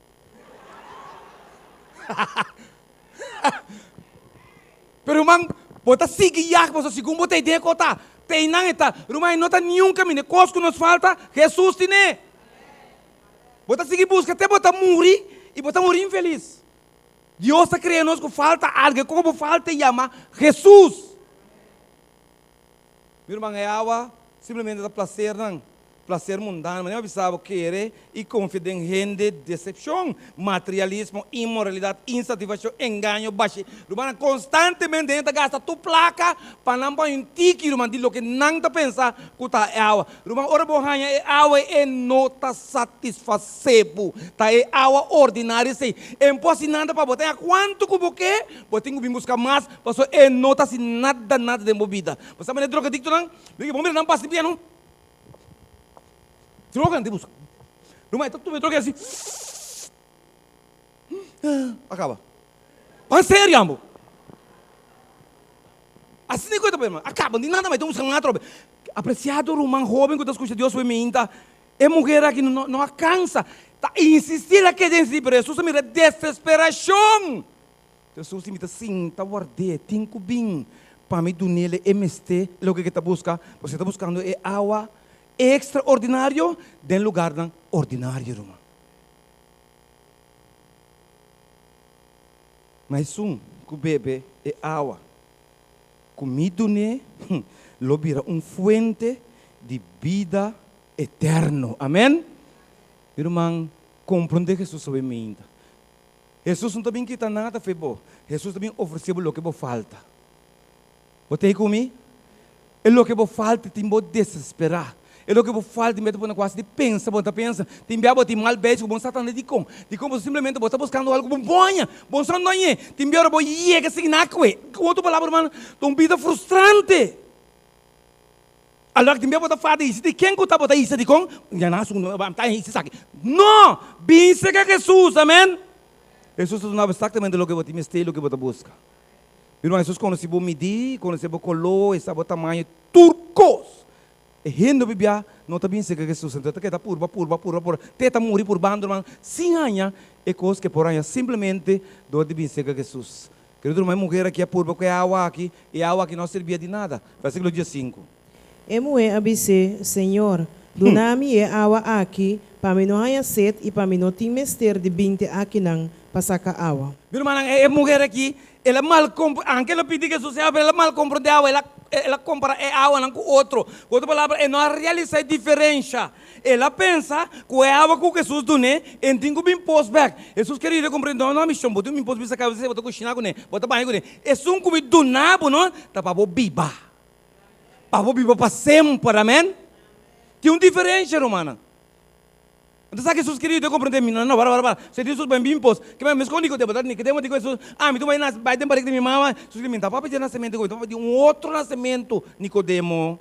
Pero ruman, bo ta sigui yag pasobra segun bo ta idea cu ta, ta einan e ta. Ruman, e no ta niun caminda. E cos cu nos falta, Jesus tine. Bo ta sigui busca te bo ta muri y bo ta muri infeliz. Dios ta crea nos cu falta algo. E cosa cu bo falta e yama Jesus. Mi ruman, e awa simplemente ta placernan, placer mundano. Manera mi a bisa bo, kere i konfia den hende, decepcion, materialismo, inmoralidad, insatisfaccion, engaño, bashi. Rumannan, constantemente hende ta gasta tur placa pa nan por haña un tiki, ruman, di loke nan ta pensa cu ta e awa. Ruman, ora bo haña e awa e no ta satisface bo. Ta e awa ordinario esey. E no por haci nada pa bo. Ta haña cuanto cu bo ke, bo tin cu bin busca mas. Pasobra e no ta hasi nada nada den bo bida. Bo sa manera drogadictonan? Mi ke bo mira nan pasa di piano. Droga nan ta buska. Ruman e ta tuma e droga i hasi a kaba. Ban serio ambo. Asina ku e ta pone a kaba no tin nada mas e ta buska un atrobe. Apresiado ruman hoben ku ta skucha Dios por minta e muher aki no a kansa ta insisti el a keda insisti pero Hesus a mira desesperashon. Jesus di, Mi ta sinta ward'é, tin ku bin pa mi dun'é e mester loke ke ta buska, pasobra e ta buskando e awa Ma esun ku bebe e awa ku mi dun'é lo bira un fuente di bida eterno. Amèn! Mi ruman, komprondé Hesus awe meinta. Hesus no ta bin kita nada fe bo. Hesus ta bin ofresé bo loke bo falta. Bo ta ei ku mi? E loke bo falta tin bo desesperá. E loke bo falta tin bia ta pone kuasi di pensa bo ta pensa. Tin bia bo tin mal beis ku bo no sa tanda dikon. Dikon bo simplemente bo ta buskando algu bo boña, bo no sa noñ'é. Tin bia ora bo yega sigui na kue. Ku otro palabra ruman, ta un bida frustrante. Alòk tin bia bo ta fada hisa di ken ku ta bo ta hisa dikon? Ya nan asun ta hisa esaki. No! Bin serka Hesus, amen. Hesus ta duna bo eksaktamente loke bo tin mester i loke bo ta buska. Mi ruman, Hesus konosé bo midí, konosé bo koló, e sa bo tamaño, tur kos. E hende hopi bia no ta bin serka Hesus, anto e ta keda purba, purba, purba, purba, te e ta muri purbando, ruman, sin haña e kos ku e por haña simplemente dor di bin serka Hesus. Kerido ruman, e muher aki a purba ku e awa aki, e awa aki no a sirbia di nada. Versíkulo diesinku. E muhé a bis'é, Señor, duna mi e awa aki, pa mi no haña set i pa mi no tin mester di bin te akinan pa saka awa. Mi rumannan, e muher aki, el a mal kompr, anke el a pidi Hesus e awa, pero el a mal komprondé awa, el a, el a kompara e awanan ku otro. Ku otro palabra, e no a realisá e diferensha. El a pensa ku e awa ku Hesus dun'é, e tin ku bin pos bèk. Hesus kere yuda komprendé, No, no, mi shon, bo tin bin pos bisa kabes, bo ta kushiná kuné, bo ta baña kuné. Esun ku mi duna bo, no, ta pa bo biba. Pa bo biba pa semper. Amèn. Tin un diferensha, rumannan. Anto sa Jesus kerido te comprende mi no no para para para se Jesus ben bin pos ke men meskon Nicodemo ta Nicodemo di ku Jesus ah mi tu bai nase bai den barriga di mi mama Jesus di mi ta papia di nasemento ku mi ta papia di un otro nasemento Nicodemo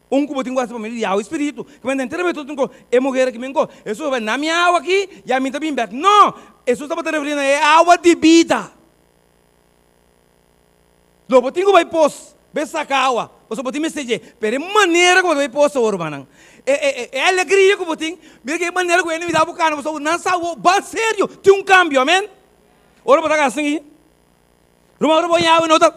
un ku bo tin ku hasi pa medio di awa i spiritu ke men den tur tin ku e muher aki men ko Jesus bai na mi awa aki ya mi ta bin bek no Jesus tabata referi na e awa di bida. Lo bo tin ku bai pos bai saka awa, pasobra bo tin mester dje. Pero e manera ku bo ta bai pos awor, rumannan, e e e alegria ku bo tin, mira ku e manera ku hende mira bo kana, pasobra nan sa bo ban serio, tin un kambio, amen. Ora bo ta gasta aki, ruman, ora bo haña awa no ta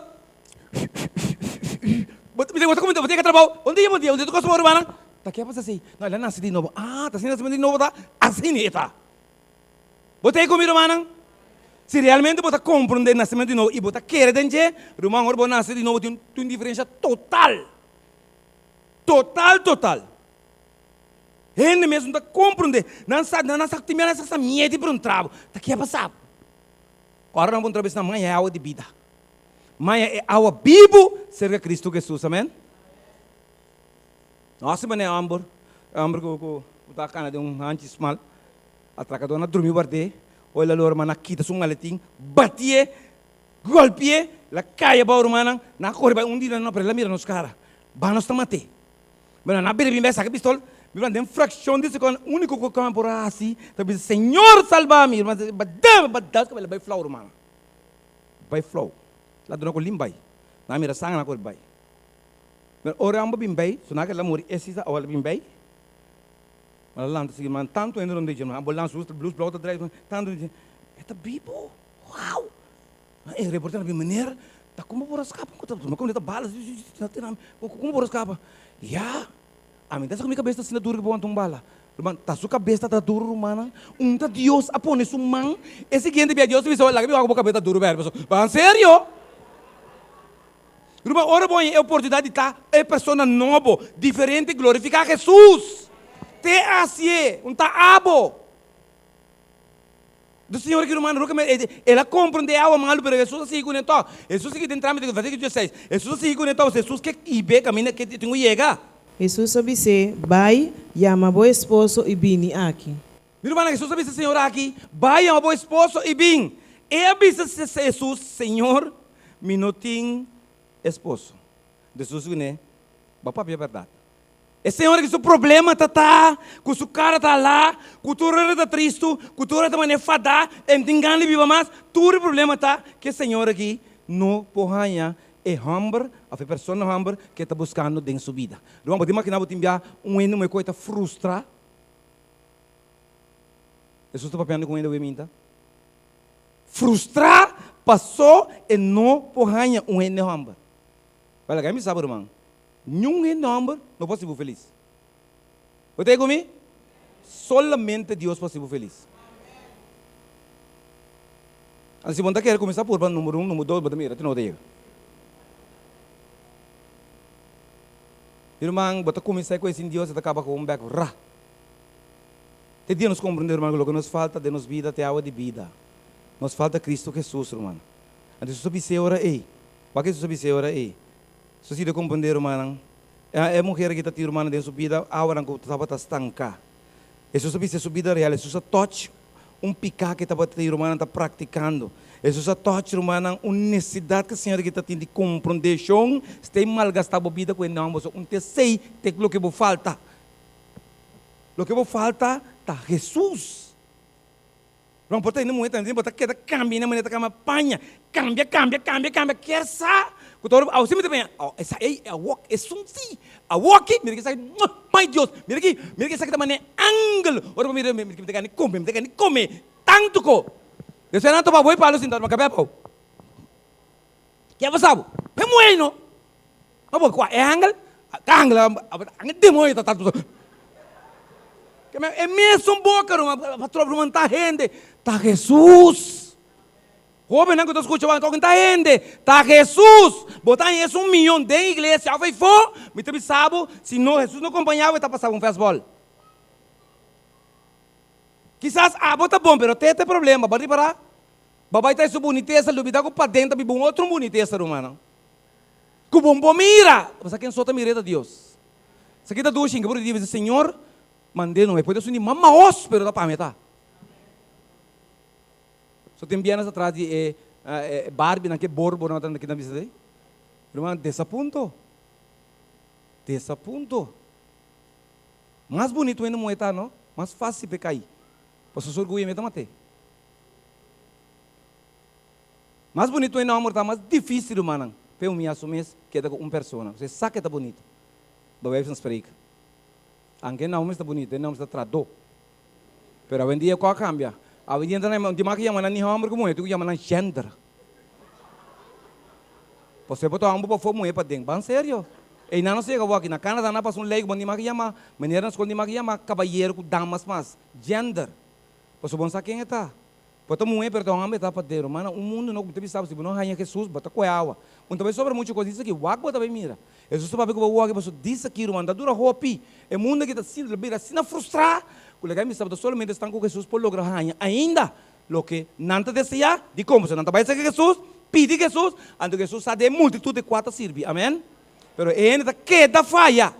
bo ta bo ta kuminsa bo ta yega trabou, un dia, un dia, un dia tur kos bo, rumannan, ta ke a pasa asei? No, el a nase di nobo. Ah, ta asina nase di nobo ta? Asina e ta. Bo ta ei ku mi, rumannan? Si realmente bo ta komprondé nasementu di nobo i bo ta kere den dje, ruman, ora bo nase di nobo tin un diferensha total. Total, total. Hende mes no ta komprondé. Nan sa, nan sa, tin bia nan sa sa miedu di puntra bo, ta ke a pasa bo? Ora nan puntra bo, esnan maña e awa di bida. Maña e awa bibu serka Kristu Hesus. Amen. No hasi manera e hòmber, e hòmber ku ku ta kana den un hanchi smal. Atracador na drumi ward'é, oi la lo ruman a kita su maletin, batié, golpié, la cay abao rumannan, nan a core bay un di nan no pero el a mira nos cara, ba nos ta maté. Bueno nan a bira bin bay saca pistol, mi ruman den fraccion di secondo unico cu nan por a haci ta bisa Señor salba mi, ruman badam badam su cabel a bay flauw rumannan, bay flauw, ladronnan cu lim bay, nan a mira sanger nan a core bay. Pero ora nan a bin bay, su nan a keda muri e si sa awor a bin bay. Nan a lanta sigui man tantu hende rond dje, nan a lansa lus blou ta drai, tantu hende e ta bibu, wow! E reportero a bin, meneer, ta como por a skapa? Como ta bala como por a skapa? Ya, ami ta sa ku mi kabes ta asina duru ku por wanta un bala. Ruman, ta su kabes ta duru rumannan, un ta Dios a pone su man, e siguiente bia Dios a bisa, laga mi wak ku bo kabes ta duru bèrdè, pasobra, ban serio? Ruman, ora bo haña e oportunidat di ta e persona nobo, diferente, glorifiká Hesus! Te hasié, un ta abo. Do Señor ki ruman, roka el a komprondé awa malu, pero Hesus a sigui kuné tòg. Hesus a sigui den trámite, versíkulo dieseis, Hesus a sigui kuné tòg, Hesus ke hib'é kaminda ke tin ku yega. Hesus a bis'é, Bai, yama bo esposo i bini aki. Mi rumannan, Hesus a bisa e señora aki, Bai yama bo esposo i bin. E a bisa Hesus, Señor, mi no tin esposo. Hesus kuné, Bo a papia bèrdat. E señora aki su problema ta ta ku su kara ta alá, ku tur ora ta tristu, ku tur ora ta manera fadá, e no tin gana di biba mas. Tur e problema ta ku e señora aki no por haña e hòmber òf e persona hòmber ku e ta buskando den su bida. Ruman, bo ta imaginá bo tin bia un hende muhé ku e ta frustrá? Hesus ta papiando ku hende awe minta. Frustrá pasó e no por haña un hende hòmber. Wèl, laga mi bisa bo ruman, niun hende hòmber no por hasi bo felis. Bo ta ei ku mi? Solamente Dios por hasi bo felis. Anto si bo no ta kere kuminsá purba number un, number dos, bo ta mira te no ta yega. Mi ruman, bo ta kuminsá e kos sin Dios, e ta kaba ku un bèk ra. Te dia nos komprendé, ruman, ku loke nos falta den nos bida ta e awa di bida. Nos falta Kristu Hesus, ruman. Anto Hesus a bis'é ora ei. Wak Hesus a bis'é ora ei. Su si de komprendé, rumannan. E muher aki ta tin, rumannan, den su bida awanan ku tabata stanká. Hesus a bis'é su bida real. Hesus a tòch un piká ku e tabata tin, rumannan, ta praktikando. Hesus a tòch, rumannan, un nesesidat ku e señora aki ta tin di komprendeshon. Stei malgastá bo bida ku e nòmber, so un te sei te loke bo falta. Loke bo falta ta Hesus. Lo por ta hende muhe tambe bo ta keda cambia na manera ta cama paña cambia cambia cambia cambia kier sa cu ta ora awo si mi ta paña awo esa ey awo esun si awo aki mira esaki my Dios mira aki mira esaki ta mane angel ora bo mira mi ta gana di come mi ta gana di come tanto co despues nan topa bo e palo sinta ma cabe abao ke a pasa bo e muhe no Ma bo kua e angel? Ka angel angel demonio ta tantu Ke men e mesun boka ruman pa tropa ruman ta hende ta Jesus. Hobennan ku ta skucha wan koken ta hende ta Jesus. Bo ta haña esun miyon den iglesia of eyfo mi ta bisa bo si no Jesus no kompaña bo e ta pasa bo un fèsbòl. Kisas abo ta bon pero te te problema bo a ripará? Bo bai trae su bunitesa lubida ku paden ta biba un otro bunitesa rumannan. Ku bo bo mira! Bo sa ken so ta mira e ta Dios. Esaki ta dushi, inke por di bisa, Señor, mand'é no. E por ta sundi mas maos, pero ta pa mi e ta. So tin biernes atras di e Barbie nan ke borbo nan ta kinan bisa esei? Ruman, desapunto. Desapunto. Mas bunito hende muhé ta no, mas fácil p'e kai. Pasobra su orguyo mi ta mat'é. Mas bunito e nomber ta, mas dificil rumannan p'e humia su mes keda cu un persona. Usted sa ke ta bunito. Bij wijze van spreken. Anke e nomber ta bunito, e nomber ta trado. Pero awendia cu a cambia. Awendia ta nan, di mas cu yama nan ni homber cu muher, tin cu yama nan gender. Pasobra bo ta homber pafó, muher paden. Ban serio. Einan nos yega awor aki. Na Canada nan a pasa un ley cu bo ni mas cu yama, meneer na scol ni mas cu yama cabayero cu damas mas. Gender. Pasobra bo no sa ken e ta. Bo ta muhé, pero ta homber ta pader. Rumannan, un mundu no ku ta bisa bo, si bo no haña Hesus, bo ta kohe awa. Un ta bai sobra muchu kos, dice aki, wak bo ta bai mira. Hesus ta papia ku bo wak, pasobra dice aki, ruman, ta dura hopi. E mundu aki ta sinti, ta bira asina frustrá, ku laga mi bisa bo ta solamente esnan ku Hesus por logra haña ainda loke nan ta deseá. Dikon? Pasobra nan ta bai serka Hesus, pidi Hesus, anto Hesus sa den e multitut di kua ta sirbi. Amen. Pero e hende ta keda faya.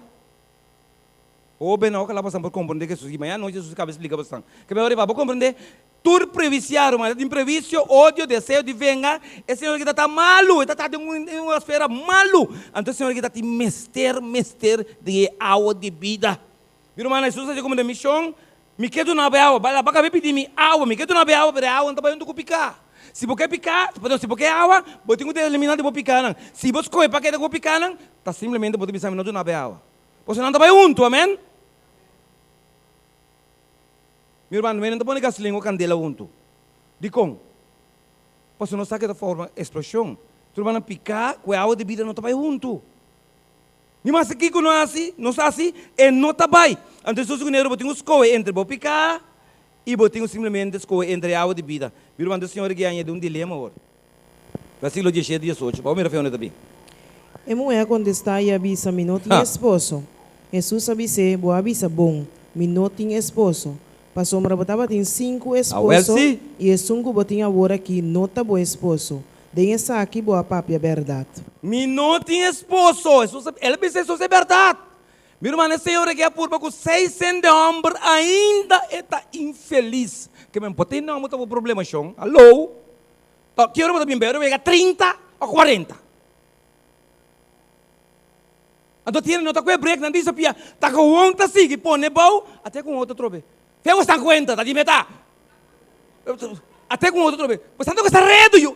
Hobennan, ojalá bosan por komprendé Hesus. I mañana nochi Hesus kaba splika bosan. Ke mehor riba bo komprendé tur previsiá, ruman. Ta tin previsio, odio, deseo di venga. E señor aki ta ta malu, e ta ta den un atmosfera malu. Anto e señor aki ta tin mester, mester di e awa di bida. Mi rumannan, Hesus a dje komo den mishon, Mi ke duna bo e awa. Bai, bo kabe pidi mi awa. Mi ke duna bo e awa, pero e awa no ta bai huntu ku piká. Si bo ke piká, perdon, si bo ke awa, bo tin ku eliminá di bo pikánan. Si bo skohe pa keda ku bo pikánan, ta simplemente bo ta bisa mi no duna bo e awa. Boso nan ta bai huntu, amen? Mi hermano, mi no ta pone gasolin ku kandela huntu. Dikon? Pasobra nos sa ke ta forma eksploshon. Tur hermano, piká ku e awa di bida no ta bai huntu. Ni mas kiko no hasi, nos hasi, e no ta bai. Anto Hesus ku Nero, bo tin ku skohe entre bo piká i bo tin ku simplemente skohe entre e awa di bida. Mi hermano, e Señor a guia den un dilema awor. Versíkulo diesshete, diesocho. Bo mira fe unda ta bin. E muhé a kontestá i a bisa, Mi no tin esposo. Hesus a bis'é, Bo a bisa bon, Mi no tin esposo. Pasobra bo tabatin sinku esposo, i esun ku bo tin awor akí no ta bo esposo. Den esaki bo a papia bèrdat. Mi no tin esposo. Hesus a, el a bisa Hesus e bèrdat. Mi ruman, e señor aki a purba ku seisen de hòmber, ainda e ta infelis. Ke men por tin nòmber ta bo problema, shon. Haló! To, ki ora bo ta bin bebe? Ora bo yega trinta o kuarenta? Anto tiene no ta ku e brek, nan disapia, ta gewoon ta sigui pone bou, ate ku un otro trobe. Fe bo stan kuenta, ta di meta. Ate ku un otro trobe. Bo stan toka sa redu yu.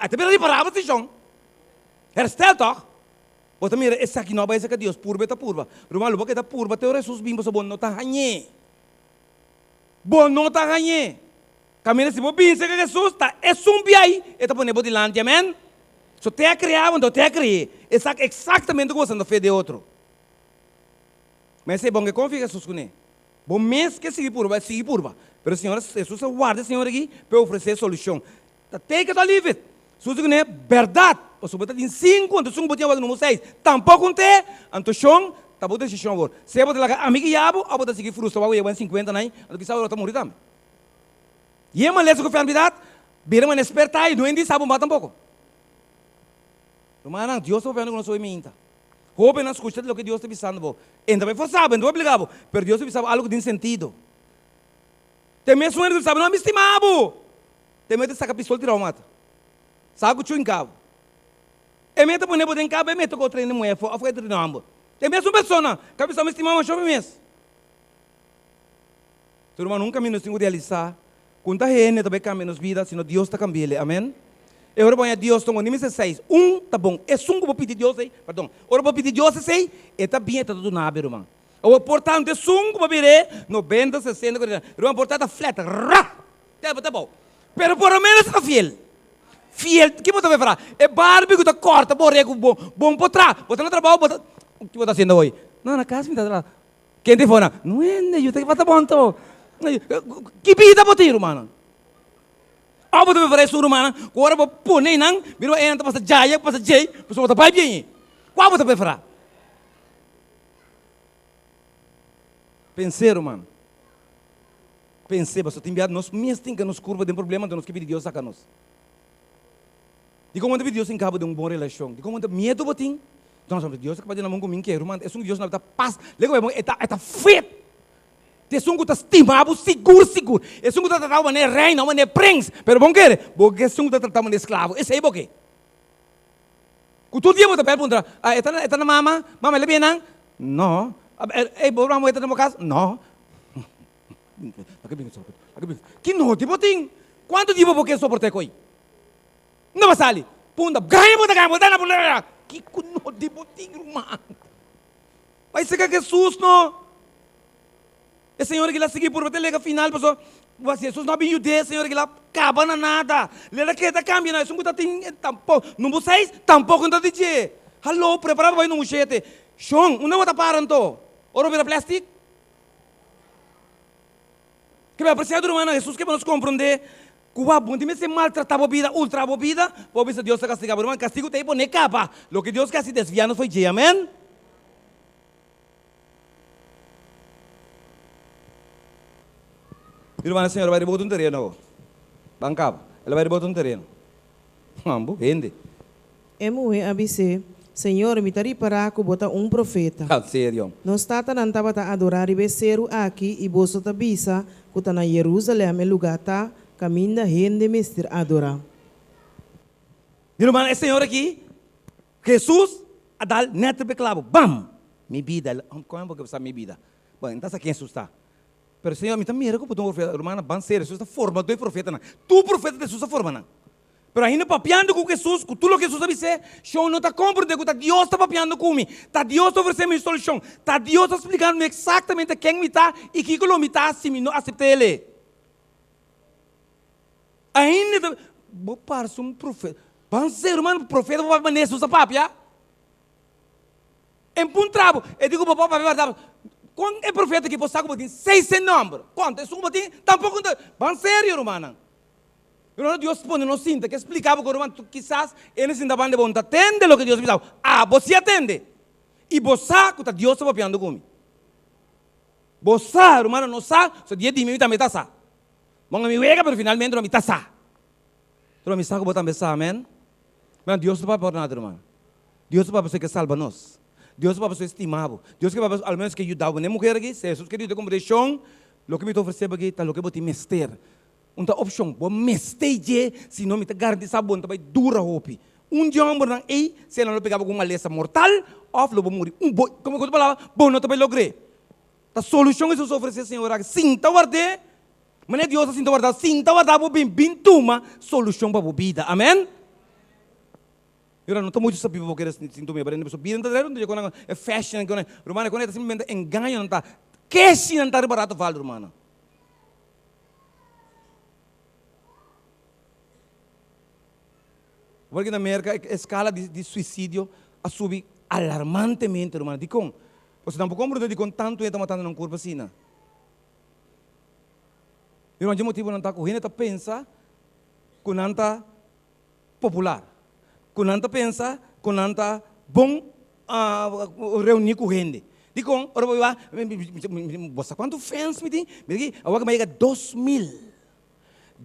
Ate bira ripará bo sishon. Herstel tòg. Bo ta mira esaki no a bai seka Dios, purba e ta purba. Ruman, lo bo keda purba te ora Hesus bin pasobra bo no ta hañ'é. Bo no ta hañ'é. Kaminda si bo binse ku Hesus ta esun biai e ta pone bo dilanti, amen. So te a krea bo, anto te a kree. E sa eksaktamente ku bo santa fe de otro. Ma esei bon ke konfia Hesus kuné. Bo mes ke sigui purba, sigui purba. Pero Señor, Hesus a warda e señor aki pa e ofresé solushon. Ta take it or leave it. Susi ku ne, Bèrdat, pasobra bo ta tin sinku, anto esun ku bo tin awor ta numero seis. Tampoko un te, anto shon, ta bo desishon awor. Sea bo ta laga ami guia bo, òf bo ta sigui frustra wou yega bo sinkuenta nai, anto kisas bo ta muri tambe. Yen malesa ku enfermidat, bira manera sperta i no hende sa bo mba tampoko. Rumannan, Dios ta papia ku nos hopi minta. Hóbennan, skucha loke Dios ta bisando bo. E no ta bai forsa bo, e no ta bai obliga bo, pero Dios ta bisa bo algu ku tin sentido. Te mesun hende ku ta bisa bo, No, mi stima bo! Te mete saka pistol tira bo mata. Sa ku chu inka bo. E mete pone bo den kaba e mete ku otro hende muhé afó of otro hende hòmber. E mesun persona ka bisa mi stima masha hopi mes. Tur ruman nunka mi nos tin ku realisá ku un ta hende ta bai kambia nos bida sino Dios ta kambi'el. Amen. E ora bo haña Dios ta un mi seis un ta bon esun ku bo pidi Dios ei perdon ora bo pidi Dios esei e ta bin e ta duna bo ruman. Awor por tantu esun ku bo bir'é 90 60 40 ruman por ta ta flat ra. Te bo ta bou. Pero por lo menos ta fiel. Fiel, ki bo ta preferá? E Barbie ku ta kòrta bo orea ku bo bon por traha. Bo ta na trabou, bo ta, ki bo ta hasiendo hoy? No, na kas mi ta traha. Ken ta fora? No hende, yu ta ki pasa bon anto. Ki bida bo tin, rumannan? Òf bo ta preferá esun rumannan ku ora bo pone einan, mira einan ta pasa djaya, pasa djei, pasobra bo ta bai bien ei. Kua bo ta preferá? Pens'é, ruman. Pens'é, pasobra tin bia nos mes tin ke nos kurba den problema, anto nos ke pidi Dios saka nos. Dikon bo ta pidi Dios hinka bo den un bon relashon? Dikon bo ta miedu bo tin? No, no, Dios ta kapas di na mon ku mi ke, ruman. Esun ku Dios no ta pas, lego bai bon, e ta, e ta fit. Ta esun ku ta stima bo sigur sigur. Esun ku ta trata bo manera reina, manera prens. Pero bon kere, bo ke esun ku ta trata bo manera esklavo. Esei bo ke. Ku tur dia bo ta bel puntra, ah, e ta na, e ta na mama? Mama, el a bini nan? No. Ey, bo mama e ta na bo kas? No. Ki noti bo tin? Kuantu dia bo por ke soport'é ku ei? No ba sali. Punda, gaña bo ta gaña, bo ta na bo. Kiko noti bo tin, ruman? Bai seka Jesus no. E señora kila sigui purba te lega final pasobra wak si Jesus no a bin yud'é, e señora kila kaba na nada. Lera keda kambia na esun ku ta tin tampo number seis tampoko no ta di dje. Hallo, prepara pa bai number shete. Shon, unda bo ta para anto? Ora bo bira plastic? Ke mi apresia rumannan, Jesus ke pa nos komprondé ku wak bo no tin mester maltratá bo bida, ultra bo bida, pa bo bisa Dios ta kastigá bo. Ruman, kastigu ta ei pone kaba. Loke Dios ke hasi desviá nos fo'i dje. Amèn. Mi ruman, e señor a bai riba otro un tereno awor. Ban kaba. El a bai riba otro un tereno. Mambo, hende. E muhé a bis'é, Señor, mi ta ripará ku bo ta un profeta. Ha, serio. Nos tatanan tabata adorá riba e seru aki i boso ta bisa ku ta na Yerúsalèm e lugá ta kaminda hende mester adorá. Mi ruman, e señor aki, Hesus, a dal nèt riba e klabo, bam! Mi bida, el, kon bo ke sa mi bida? Bon, e ta sa ken Hesus ta. Pero Señor, mi ta mira ku bo ta un profeta. Rumannan, ban serio, Hesus ta forma doi profetanan. Tur profeta ta Hesus a forma nan. Pero ainda papiando ku Hesus, ku tur loke Hesus a bis'é, shon no ta komprendé ku ta Dios ta papiando ku mi, ta Dios ta ofresé mi un solushon, ta Dios ta splikando mi eksaktamente ken mi ta i kiko lo mi ta si mi no asept'é el. Ainda ta, bo parse un profeta. Ban ser humano, profeta bo papia manera Hesus a papia. E puntra bo, e di ku bo por papia bèrdat. Kon e profeta aki por sa ku bo tin seis nòmber? Konta esun ku bo tin tampoko no ta. Ban serio rumannan. Pero ora Dios pone nos sinta ke splika bo ku ruman tu kisas e no sinta banda bo no ta tende loke Dios a bisa bo. Abo si a tende. I bo sa ku ta Dios ta papiando ku mi. Bo sa, rumannan, no sa, so dia di mi mi tambe ta sa. Bon a mi wega pero finalmente mi ta sa. Pero mi sa ku bo tambe sa, amen. Mira, Dios no papia por nada, ruman. Dios no papia pasobra e ke salba nos. Dios no papia pasobra e stima bo. Dios ke papia al menos ke yuda bo. Ne muher aki, si Jesus ke yuda ku kompreshon, loke mi ta ofrese bo aki ta loke bo tin mester. Un ta opshon, bo mester dje, si no mi ta garantisa bo no ta bai dura hopi. Un dje hombernan ei, sea nan lo pega bo ku un malesa mortal òf lo bo muri. Un bo, komo ku otro palabra, bo no ta bai logr'é. Ta solushon Hesus ofresé señor aki, sinta ward'é, manera Dios a sinta warda, sinta warda bo bin bin tuma solushon pa bo bida. Amen. Mira, no ta muchu sabí pa bo kere sinti un miedu, pasobra bida no ta dre rond dje ku nan e fashion, ruman, e kon e ta simplemente engaño nan ta, keshi nan ta riba rato faldu, rumannan. Porque na Merca e escala di, di suicidio a subi alarmantemente, ruman. Dikon? Pasobra nan por comprende dikon tantu hende ta matando nan kurpa asina. Ruman, dje motibu nan ta ku hende ta pensa. ku nan ta popular, ku nan ta pensa ku nan ta bon reuní ku hende. Dikon? Ora bo wak, bo sa kuantu fans mi tin? Mira aki, awor mi a yega 2000.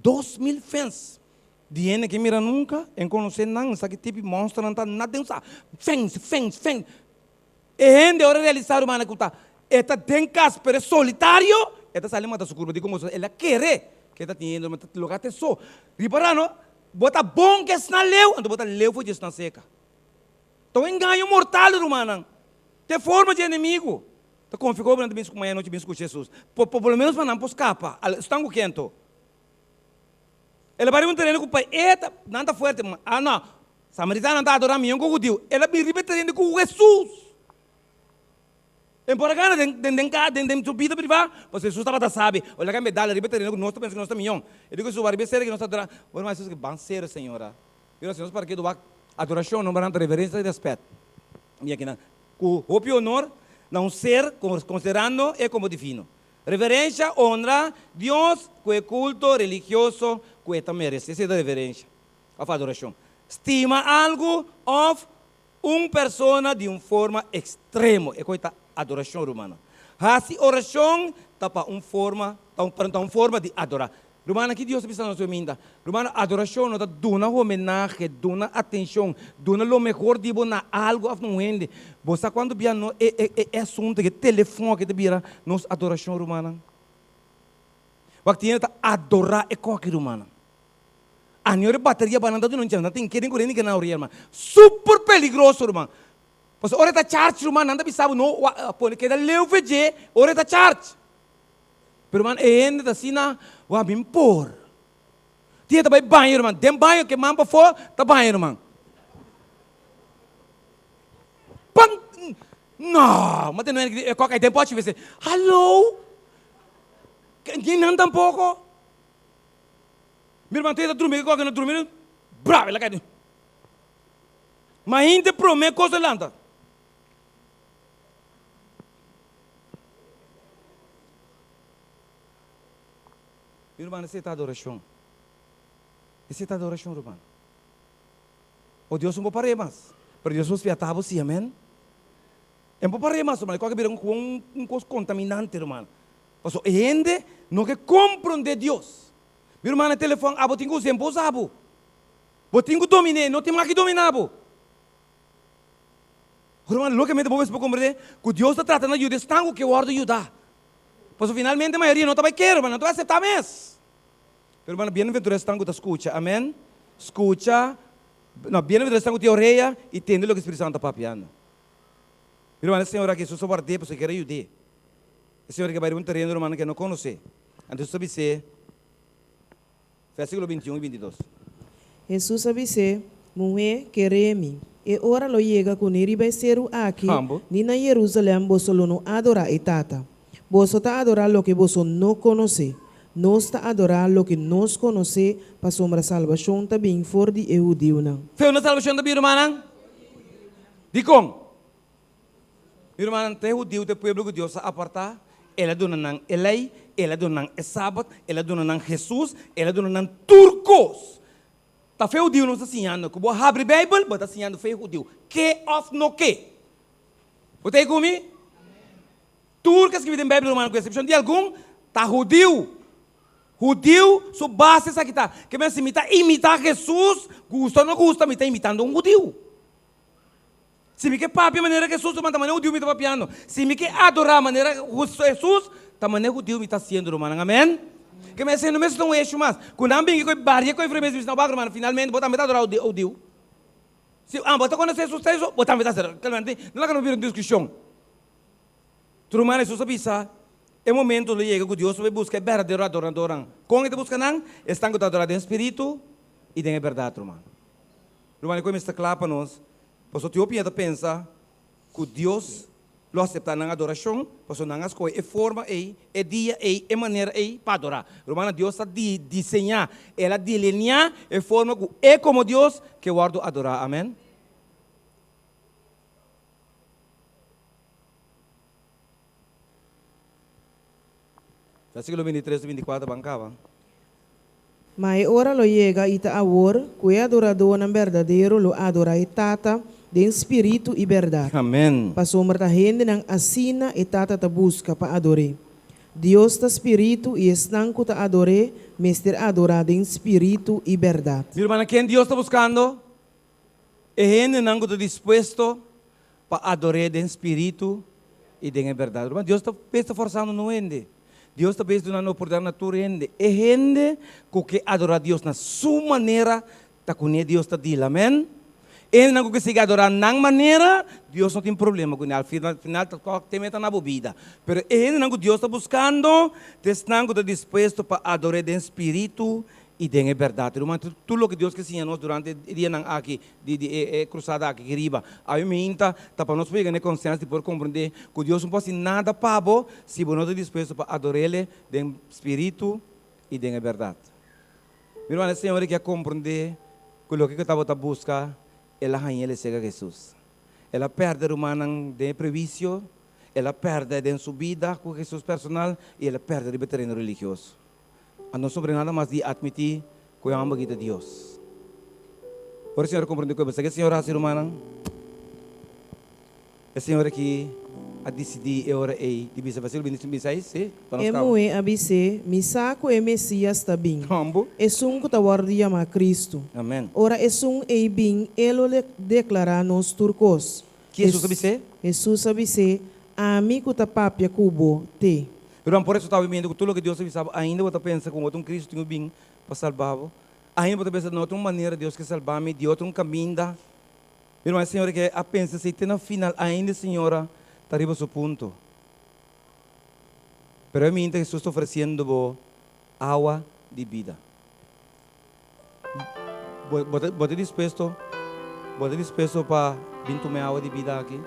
2000 fans di hende ke mira nunka, en konosé nan, sa ki tipo di monster nan ta, nada den sa. Fans, fans, fans. E hende ora realisá rumannan ku ta e ta den kas pero e solitario, e ta sali mata su kurpa. Dikon boso? El a kere ke e ta tin hende, ma ta logra te so. Ripará no, bo ta bon ku esnan leu, anto bo ta leu for di esnan seka. Ta un engaño mortal, rumannan. Ta e forma di enemigu. Ta konfia ku obranan ta bin maña nochi bin skucha Hesus. Por por lo menos pa nan por skapa. Al esnan ku kento. El a bai riba un tereno ku pa e ta nan ta fuerte. Ah no, samaritanonan ta adorá mion ku hudiu. El a bin riba e tereno ku Hesus. E por a gana den den den den den su bida privá, pasobra Hesus tabata sabi. Ora el a kambia dal riba e tereno ku nos ta pensa ku nos ta mion. E di ku Hesus, Wak riba e sera ku nos ta adorá. Bueno, mas Hesus ke ban sero, Señora. Pero si nos para ketu wak adorashon, no nan ta reverensia i rèspèt. I akinan, ku hopi honor na un ser konsiderando e komo divino. Reverensia honra Dios ku e kulto religioso ku e ta meresé. Esei ta reverensia òf adorashon. Stima algu òf un persona di un forma ekstremo, e koi ta adorashon, rumannan. Hasi orashon ta pa un forma, ta un forma di adorá. Rumannan, ki Dios ta bisa nos ominda? Rumannan, adorashon no ta duna homenahe, duna atenshon, duna lo mehor di bo na algu òf na un hende. Bo sa kuantu bia no e e e asuntu aki, e telefòn aki ta bira nos adorashon, rumannan? Wak tin hende ta adorá e kòki, rumannan. Ani ora e bateria banan ta duna un chèns, nan tin kere ku rende ke nan oria, ruman. Super peligroso, ruman. Pasobra ora e ta charge, ruman, nan ta bisa bo no pone keda leu fe dje ora e ta charge. Pero man e hende ta asina wak bin por. Tin e ta bai baño ruman, den baño ke man pafó ta baña ruman. Pan! No! Ma tene un hende ki di e kòk ai den pòchi mester, hallo! Ni nan tampoko. Mi ruman tin e ta drumi ke kòk e no drumi, bravo el a kai den. Ma hende promé kos a lanta. Mi ruman, esei ta adorashon. Esei ta adorashon, ruman. O Dios no por par'é mas, pero Dios por spiatá bo si, amèn. E no por par'é mas, ruman, e kòke bira un un kos kontaminante, ruman. Pasobra e hende no ke komprondé Dios. Mi ruman, e telefòn abo tin ku usa, e no por usa bo. Bo tin ku domin'é, no tin mas ki dominá bo. Ruman, lógicamente bo mester por comprende cu Dios ta trata na yuda esnan cu ke wordo yuda. Pasobra finalmente mayoria no ta bay kere, ruman, nan ta bay acepta mes. Pero ruman, bienaventura esnan cu ta scucha, amen. Scucha, no, bienaventura esnan cu tin orea y tende loke Spiritu Santo ta papiando. Mi ruman, e señor aki, Jesus a ward'é pasobra e kier a yud'é. E señor aki a bay riba un tereno, ruman, cu e no conoce. Anto Jesus a bis'é, Versíkulo 21 i 22. Hesus a bis'é, Muhé, keré mi, e ora lo yega ku ni riba e seru aki ni na Yerusalèm boso lo no adorá e Tata. Boso ta adorá loke boso no konosé. Nos ta adorá loke nos konosé, pasobra salbashon ta bin for di e hudiunan. Fe unda salbashon ta bin, rumannan? Dikon? Mi rumannan, ta e hudiu ta e pueblo ku Dios a apartá. El a duna nan e lei, el a duna nan e sabat, el a duna nan Hesus, el a duna nan tur kos. Ta fe hudiu nos ta siñando. Ku bo a habri Beibel, bo ta siñando fe hudiu. Ke òf no ke? Bo ta ei ku mi? Tur ke skibí den Beibel, rumannan, ku eksepshon di algun, ta hudiu. Hudiu su base esaki ta. Ke men si mi ta imitá Hesus, gusta o no gusta, mi ta imitando un hudiu. Si mi ke papia manera Hesus ta manera hudiu mi ta papiando. Si mi ke adorá manera Hesus ta manera hudiu mi ta hasiendo, rumannan. Amen. Ke mi hasiendo mes ta un hecho mas. Ku nan bini ku e baria ku e fremesa mi bisa, wak rumannan, finalmente bo tambe ta adorá hudiu. Si bo ta konosé Hesus ta eso, bo tambe ta hasi. Kelmente no laga nos bira un diskushon. Tu ruman Hesus a bisa, E momento lo yega ku Dios lo bai buska e berdadero adoradornan. Kon e ta buska nan? Esnan ku ta adorá den spiritu i den e bèrdat, ruman. Ruman, e koe mester kla pa nos, pasobra tin hopi hende ta pensa ku Dios lo aseptá nan adorashon, pasobra nan a skohe e forma ei, e dia ei, e manera ei pa adorá. Rumannan, Dios a diseñá, El a delineá e forma ku E komo Dios ke wòrdu adorá. Amèn. Versíkulo 23 i 24 ban kaba. Ma e ora lo yega i ta awor, ku e adoradónan berdadero lo adorá e Tata den spiritu i bèrdat. Amèn. Pasobra ta hendenan asina e Tata ta buska pa ador'é. Dios ta spiritu i esnan ku ta ador'é mester adorá den spiritu i bèrdat. Mi rumannan, ken Dios ta buskando? E hendenan ku ta dispuesto pa ador'é den spiritu i den e bèrdat. Ruman, Dios ta bes ta forsando no hende. Dios ta bes dunando oportunidat na tur hende. E hende ku ke adorá Dios na su manera, ta kuné Dios ta dil. Amèn. E hendenan ku ke sigui adorá nan manera, Dios no tin problema kuné. Al final ta kòk te meta na bo bida. Pero e hendenan ku Dios ta buskando, ta esnan ku ta dispuesto pa ador'é den spiritu i den e bèrdat. Ruman, tur loke Dios ke siña nos durante e dianan aki di di e krusada aki aki riba, awe minta ta pa nos por yega na e konsiensia di por komprendé ku Dios no por hasi nada pa bo si bo no ta dispuesto pa ador'El den spiritu i den e bèrdat. Mi ruman, e señor aki a komprendé ku loke ku e tabata buska, el a hañ'el e sega Hesus. El a pèrdè rumannan den e prewisio, el a pèrdè den su bida ku Hesus personal i el a pèrdè riba e tereno religioso. A no sobre nada mas di atmití ku e hòmber aki ta Dios. Ora e señor a komprendé ku e besá ke e señor a hasi, rumannan, e señor aki a disidí e ora ei di bisa, Versíkulo 26, sí, pa nos E kaba. muhé a bis'é, Mi sa ku e Mesías ta bin, Hòmber. esun ku ta wòrdu yamá Kristu. Amèn. Ora esun ei bin, e lo deklará nos tur kos. Ki Hesus a bis'é? Hesus a bis'é, Ami ku ta papia ku bo, t'e. Ruman, por eso ta bibiendo ku tur loke Dios a bisa bo, ainda bo ta pensa ku otro un Cristo tin ku bin pa salba bo? Ainda bo ta pensa, no tin un manera Dios ke salba mi, di otro un kaminda? Mi ruman, e señora ke a pensa esei te na final, ainda e señora ta riba su punto. Pero e minta Hesus ta ofresiendo bo awa di bida. Bo ta, bo ta dispuesto, bo ta dispuesto pa bin tuma e awa di bida aki?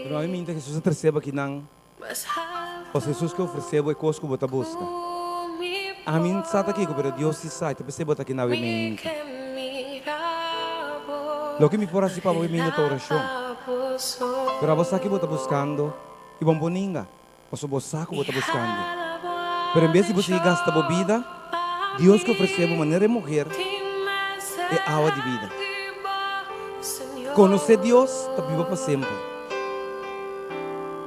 Pero ami minta Jesus a trese bo akinan, pasobra Jesus ke ofrese bo e kos ku bo ta buska. Ami n sa ta kiko, pero Dios si sa, i ta p'esei bo ta aki na awe minta. Loke mi por hasi pa bo minta ta orashon, pero abo sa ki bo ta buskando i bo no por ninga. Pasobra bo sa ku bo ta buskando. Pero en bes di bo sigui gasta bo bida, Dios ke ofresé bo manera e muher e awa di bida. Konosé Dios ta biba pa semper.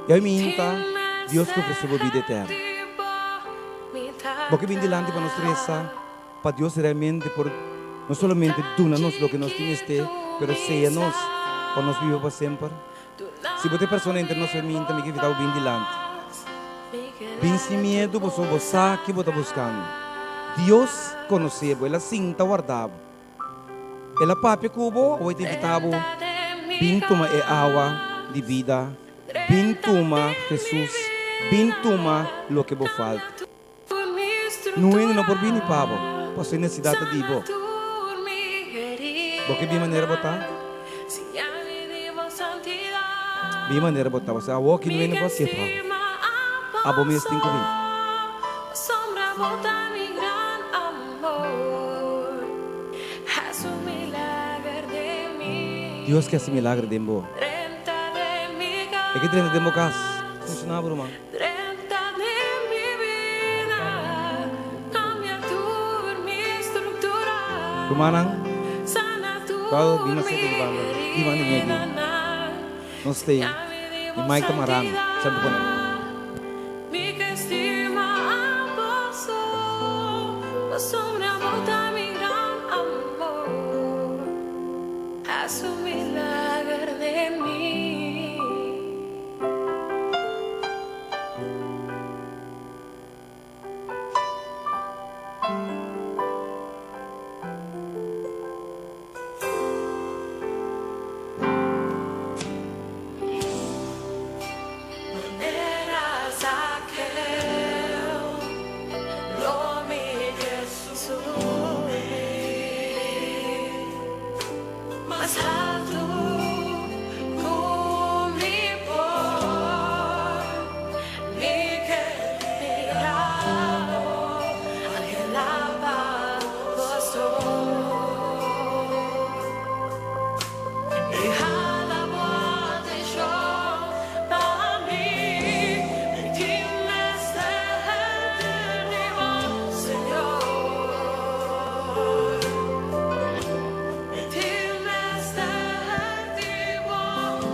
I awe minta Dios ke ofresé bo bida eterno. Bo ke bin dilanti pa nos resa pa Dios realmente por no solamente duna nos loke nos tin mester, pero seya nos pa nos biba pa semper. Si bo ta e persona entre nos feminta, mi ke invita bo bin dilanti. Bin sin miedu, pasobra bo sa ki bo ta buskando. Dios konosé bo, el a sinta warda bo. El a papia ku bo, awor e ta invita bo, bin tuma e awa di bida, bin tuma Hesus, bin tuma loke bo falta. Nun hende no por bini pa bo, pasobra e nesesidat ta di bo. Bo ke bin manera bo ta? Bin manera bo ta, pasobra awor ki nun hende por hasié pa bo. Abo mes tin ku bin. Dios ke hasi milagro den bo. E ke drenta den bo kas. Funshoná bo, ruman. Drenta den mi bida, cambia tur mi structura. Rumannan, Sana tur Kal bini mi sete di banda, di banda mi aki. heridanan. Nos stay, Siñami di i bo Mike ta marami, semper pone. santidad. Mi ke stima abo so, pasobra bo ta mi gran amor. Haz un milager den mi.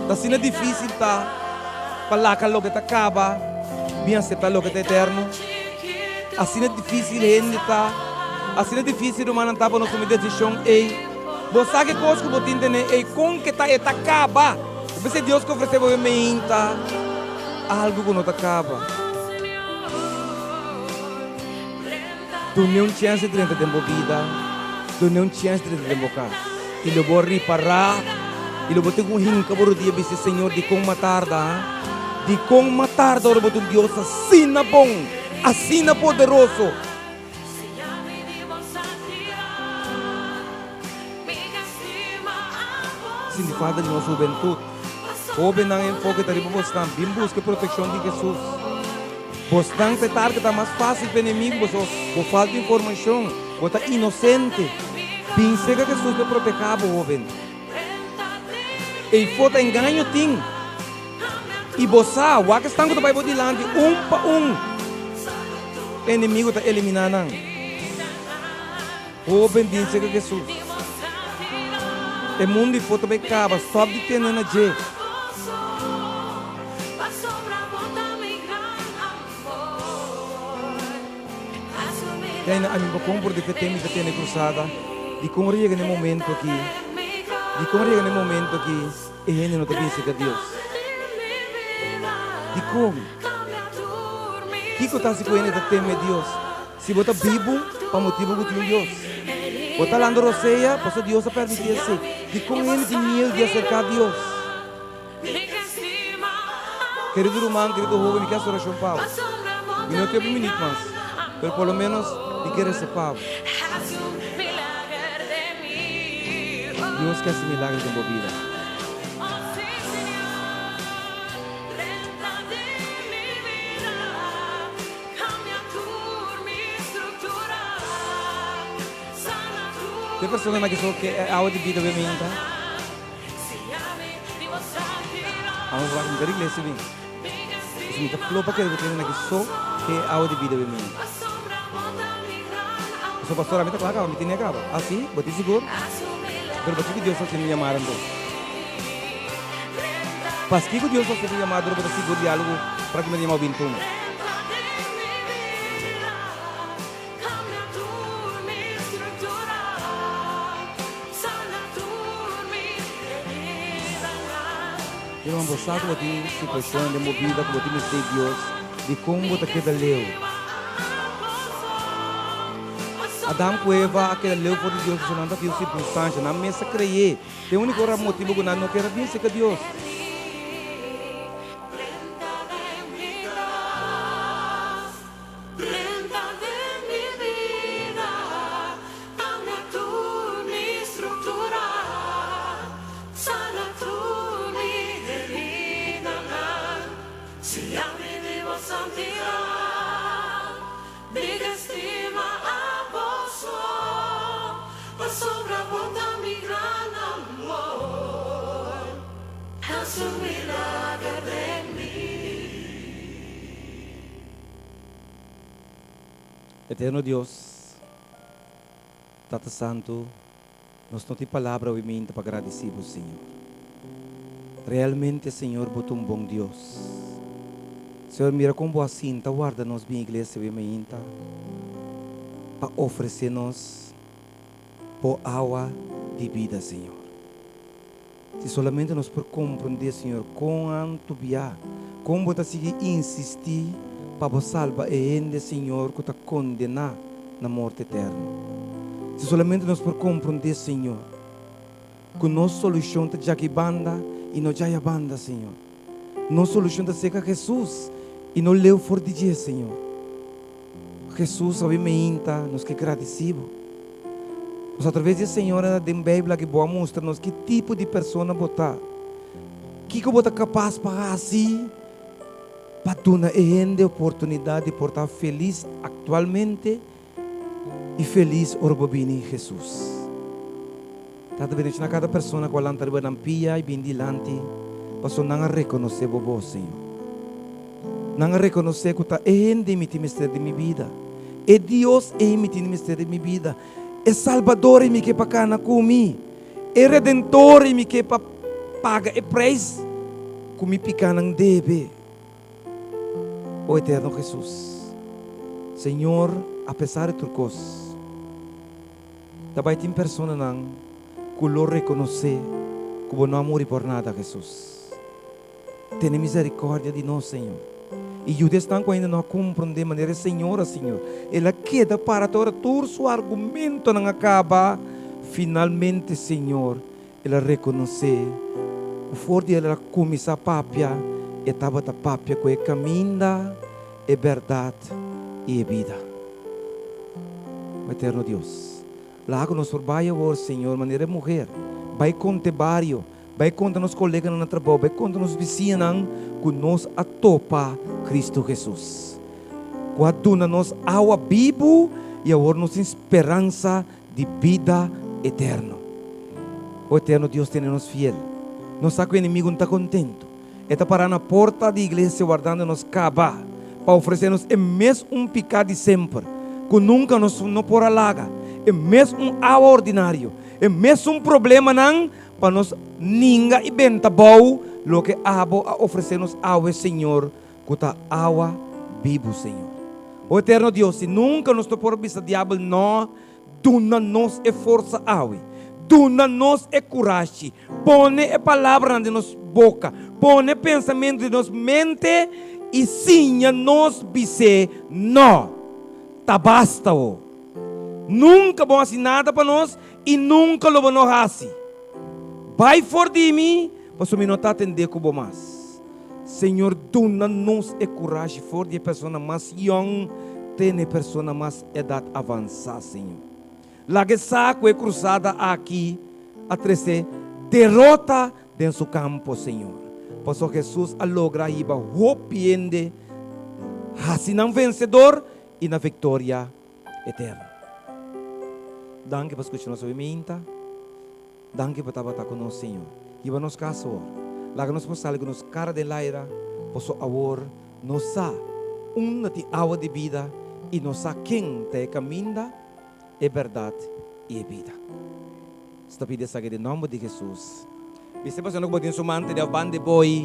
Ta asina difísil ta pa laka loke ta kaba bin aseptá loke ta eterno. Asina difísil hende ta, asina difísil rumannan ta pa nos tuma e desishon ei. Bo sa ki kos ku bo tin tene ei, kon ke ta e ta kaba. Bo pensa Dios ke ofresé bo e meinta algu ku no ta kaba. Dun'é un chèns di drenta den bo bida, dun'é un chèns di drenta den bo kas. I lo bo ripará, i lo bo tin ku hinka bo rudia bisa, Señor, dikon m'a tarda? Dikon m'a tarda ora bo ta un Dios asina bon, asina poderoso? Sinti falta di nos hubentut. Hóbennan, enfoke ta riba bosnan. Bin buska e protekshon di Hesus. Bosnan ta e target ta mas fásil pa enemigu boso. Bo falta informashon. Bo ta inosente. Bin serka Hesus pa e protehá bo, hóben. Eifó ta engaño tin. I bo sa, wak esnan ku ta bai bo dilanti, un pa un, e enemigu ta eliminá nan. Hóben, bin serka Hesus. E mundu ifó ta bai kaba, stòp di tene na dje. Reina, ami bo kompro di fet'é mi ta tene krusada. Dikon ora yega na e momento aki? Dikon ora yega na e momento aki e hende no ta bin serka Dios? Dikon? Kiko ta hasi ku hende ta teme Dios? Si bo ta bibu pa motibu ku tin un Dios. Bo ta landa rosea pasobra Dios a permití esei. Dikon hende tin miedu di aserká Dios? Kerido ruman, kerido hoben, mi ke hasi orashon pa bo. Mi no tin hopi minüt mas, pero por lo ménos mi ke resa pa bo. Dios ke hasi milagro den bo bida. Te personanan ki so ke e awa di bida be minta. Amo wak mi ta di iglesia bin. Pasobra mi ta flopa kere ku tene aki so ke e awa di bida be minta. Pasobra pastor ami ta kla kaba, mi tene kaba. Ah si? Bo tin sigur? Pero pakico Dios ta haciendo un yamada anto? Paskico Dios ta haciendo un yamada ora bo ta sigur di algo practicamente yamao bin tuma? Herman, bo sa ku bo tin situashon den bo bida ku bo tin mester di Dios, dikon bo ta keda leu? Adam ku Eva a keda leu for di Dios pasobra nan ta tin un sirkunstansia, nan mes a kreyé. E úniko motibu ku nan no kier a bin serka Dios. Drenta den mi bida, cambia tur mi structura, sana tur mi heridanan, siña mi di bo santidad, mi ke stima abo so, pasobra bo ta mi gran amor, haci un milager den mi. Eterno Dios, Tata Santu, nos no tin palabra awe minta pa gradisí Bo, Señor. Realmente, Señor, Bo ta un bon Dios. Señor, mira kon Bo a sinta warda nos bin iglesia awe mainta pa ofresé nos Bo awa di bida, Señor. Si solamente nos por comprende, Señor, cuanto bia, con Bo ta sigui insisti pa Bo salba e hende, Señor, cu ta condena na morto eterno. Si solamente nos por comprende, Señor, cu nos solucion ta djaki banda y no djaya banda, Señor. Nos solucion ta cerca Jesus y no leu for di dje, Señor. Jesus, awe meinta nos ke gradisi Bo. Nos atraves di e señora den Bijbel aki Bo a mustra nos ki tipo di persona Bo ta. Kiko Bo ta kapas pa hasi pa duna e hende oportunidat di por ta felis aktualmente i felis ora Bo bini, Jesus. Tata bendiciona cada persona cu a lanta riba nan pia y bin dilanti pasobra nan a reconoce bo bos, Señor. Nan a reconoce cu ta e hende mi tin mester den mi bida, e Dios ey mi tin mester den mi bida, e Salbador ey mi ke pa cana cu mi, e Redentor ey mi ke pa paga e prijs. Ku mi pikánan debe. O Eterno Hesus, Señor, apesar di tur kos, ta bai tin personanan ku lo rekonosé ku bo no a muri por nada, Hesus. Tene miserikòrdia di nos, Señor, i yuda esnan ku ainda no a komprondé manera e señora, Señor. El a keda para te ora tur su argumentonan a kaba. Finalmente, Señor, El a rekonosé ku for di el a kuminsá papia, e tabata papia ku e kaminda, e bèrdat i e bida. O Eterno Dios, laga ku nos por bai awor, Señor, manera e muher, bai konta e bario, bai konta nos koleganan na trabou, bai konta nos bisiñanan ku nos a topa Kristu Hesus, ku a duna nos awa bibu i awor nos tin speransa di bida eterno. O Eterno Dios tene nos fiel. Nos sa ku enemigu no ta kontentu. E ta pará na porta di iglesia wardando nos kaba pa ofresé nos e mes un piká di semper ku nunka nos no por a laga, e mes un awa ordinario, e mes un problemanan pa nos ninga i benta bou loke abo a ofresé nos awe, Señor, ku ta awa bibu, Señor. O Eterno Dios, si nunka nos no por bisa diabel no, duna nos e forsa awe. Duna nos e kurashi. Pone e palabranan den nos boka. Pone pensamentu den nos mente i siña nos bis'é no. Ta basta ho. Nunka bo hasi nada pa nos i nunka lo bo no hasi. Bai for di mi, pasobra mi no ta atendé ku bo mas. Señor duna nos e kurashi for di e persona mas yòn te na e persona mas edat avansá, Señor. Laga e sa ku e krusada aki a trese derota den su kampo, Señor. Pasobra Hesus a logra hiba hopi hende hasi nan vensedor i na viktoria eterno. Danki pa skucha nos obiminta. Danki pa tabata ku nos, Señor. Hiba nos kas awor. Laga nos por sali ku nos kara den laira, paso awor nos sa unda tin awa di bida i nos sa ken ta e kaminda, e bèrdat i e bida. Nos ta pidi esaki den nòmber di Hesus. Bisa e persona ku bo tin su man tene òf ban di boi.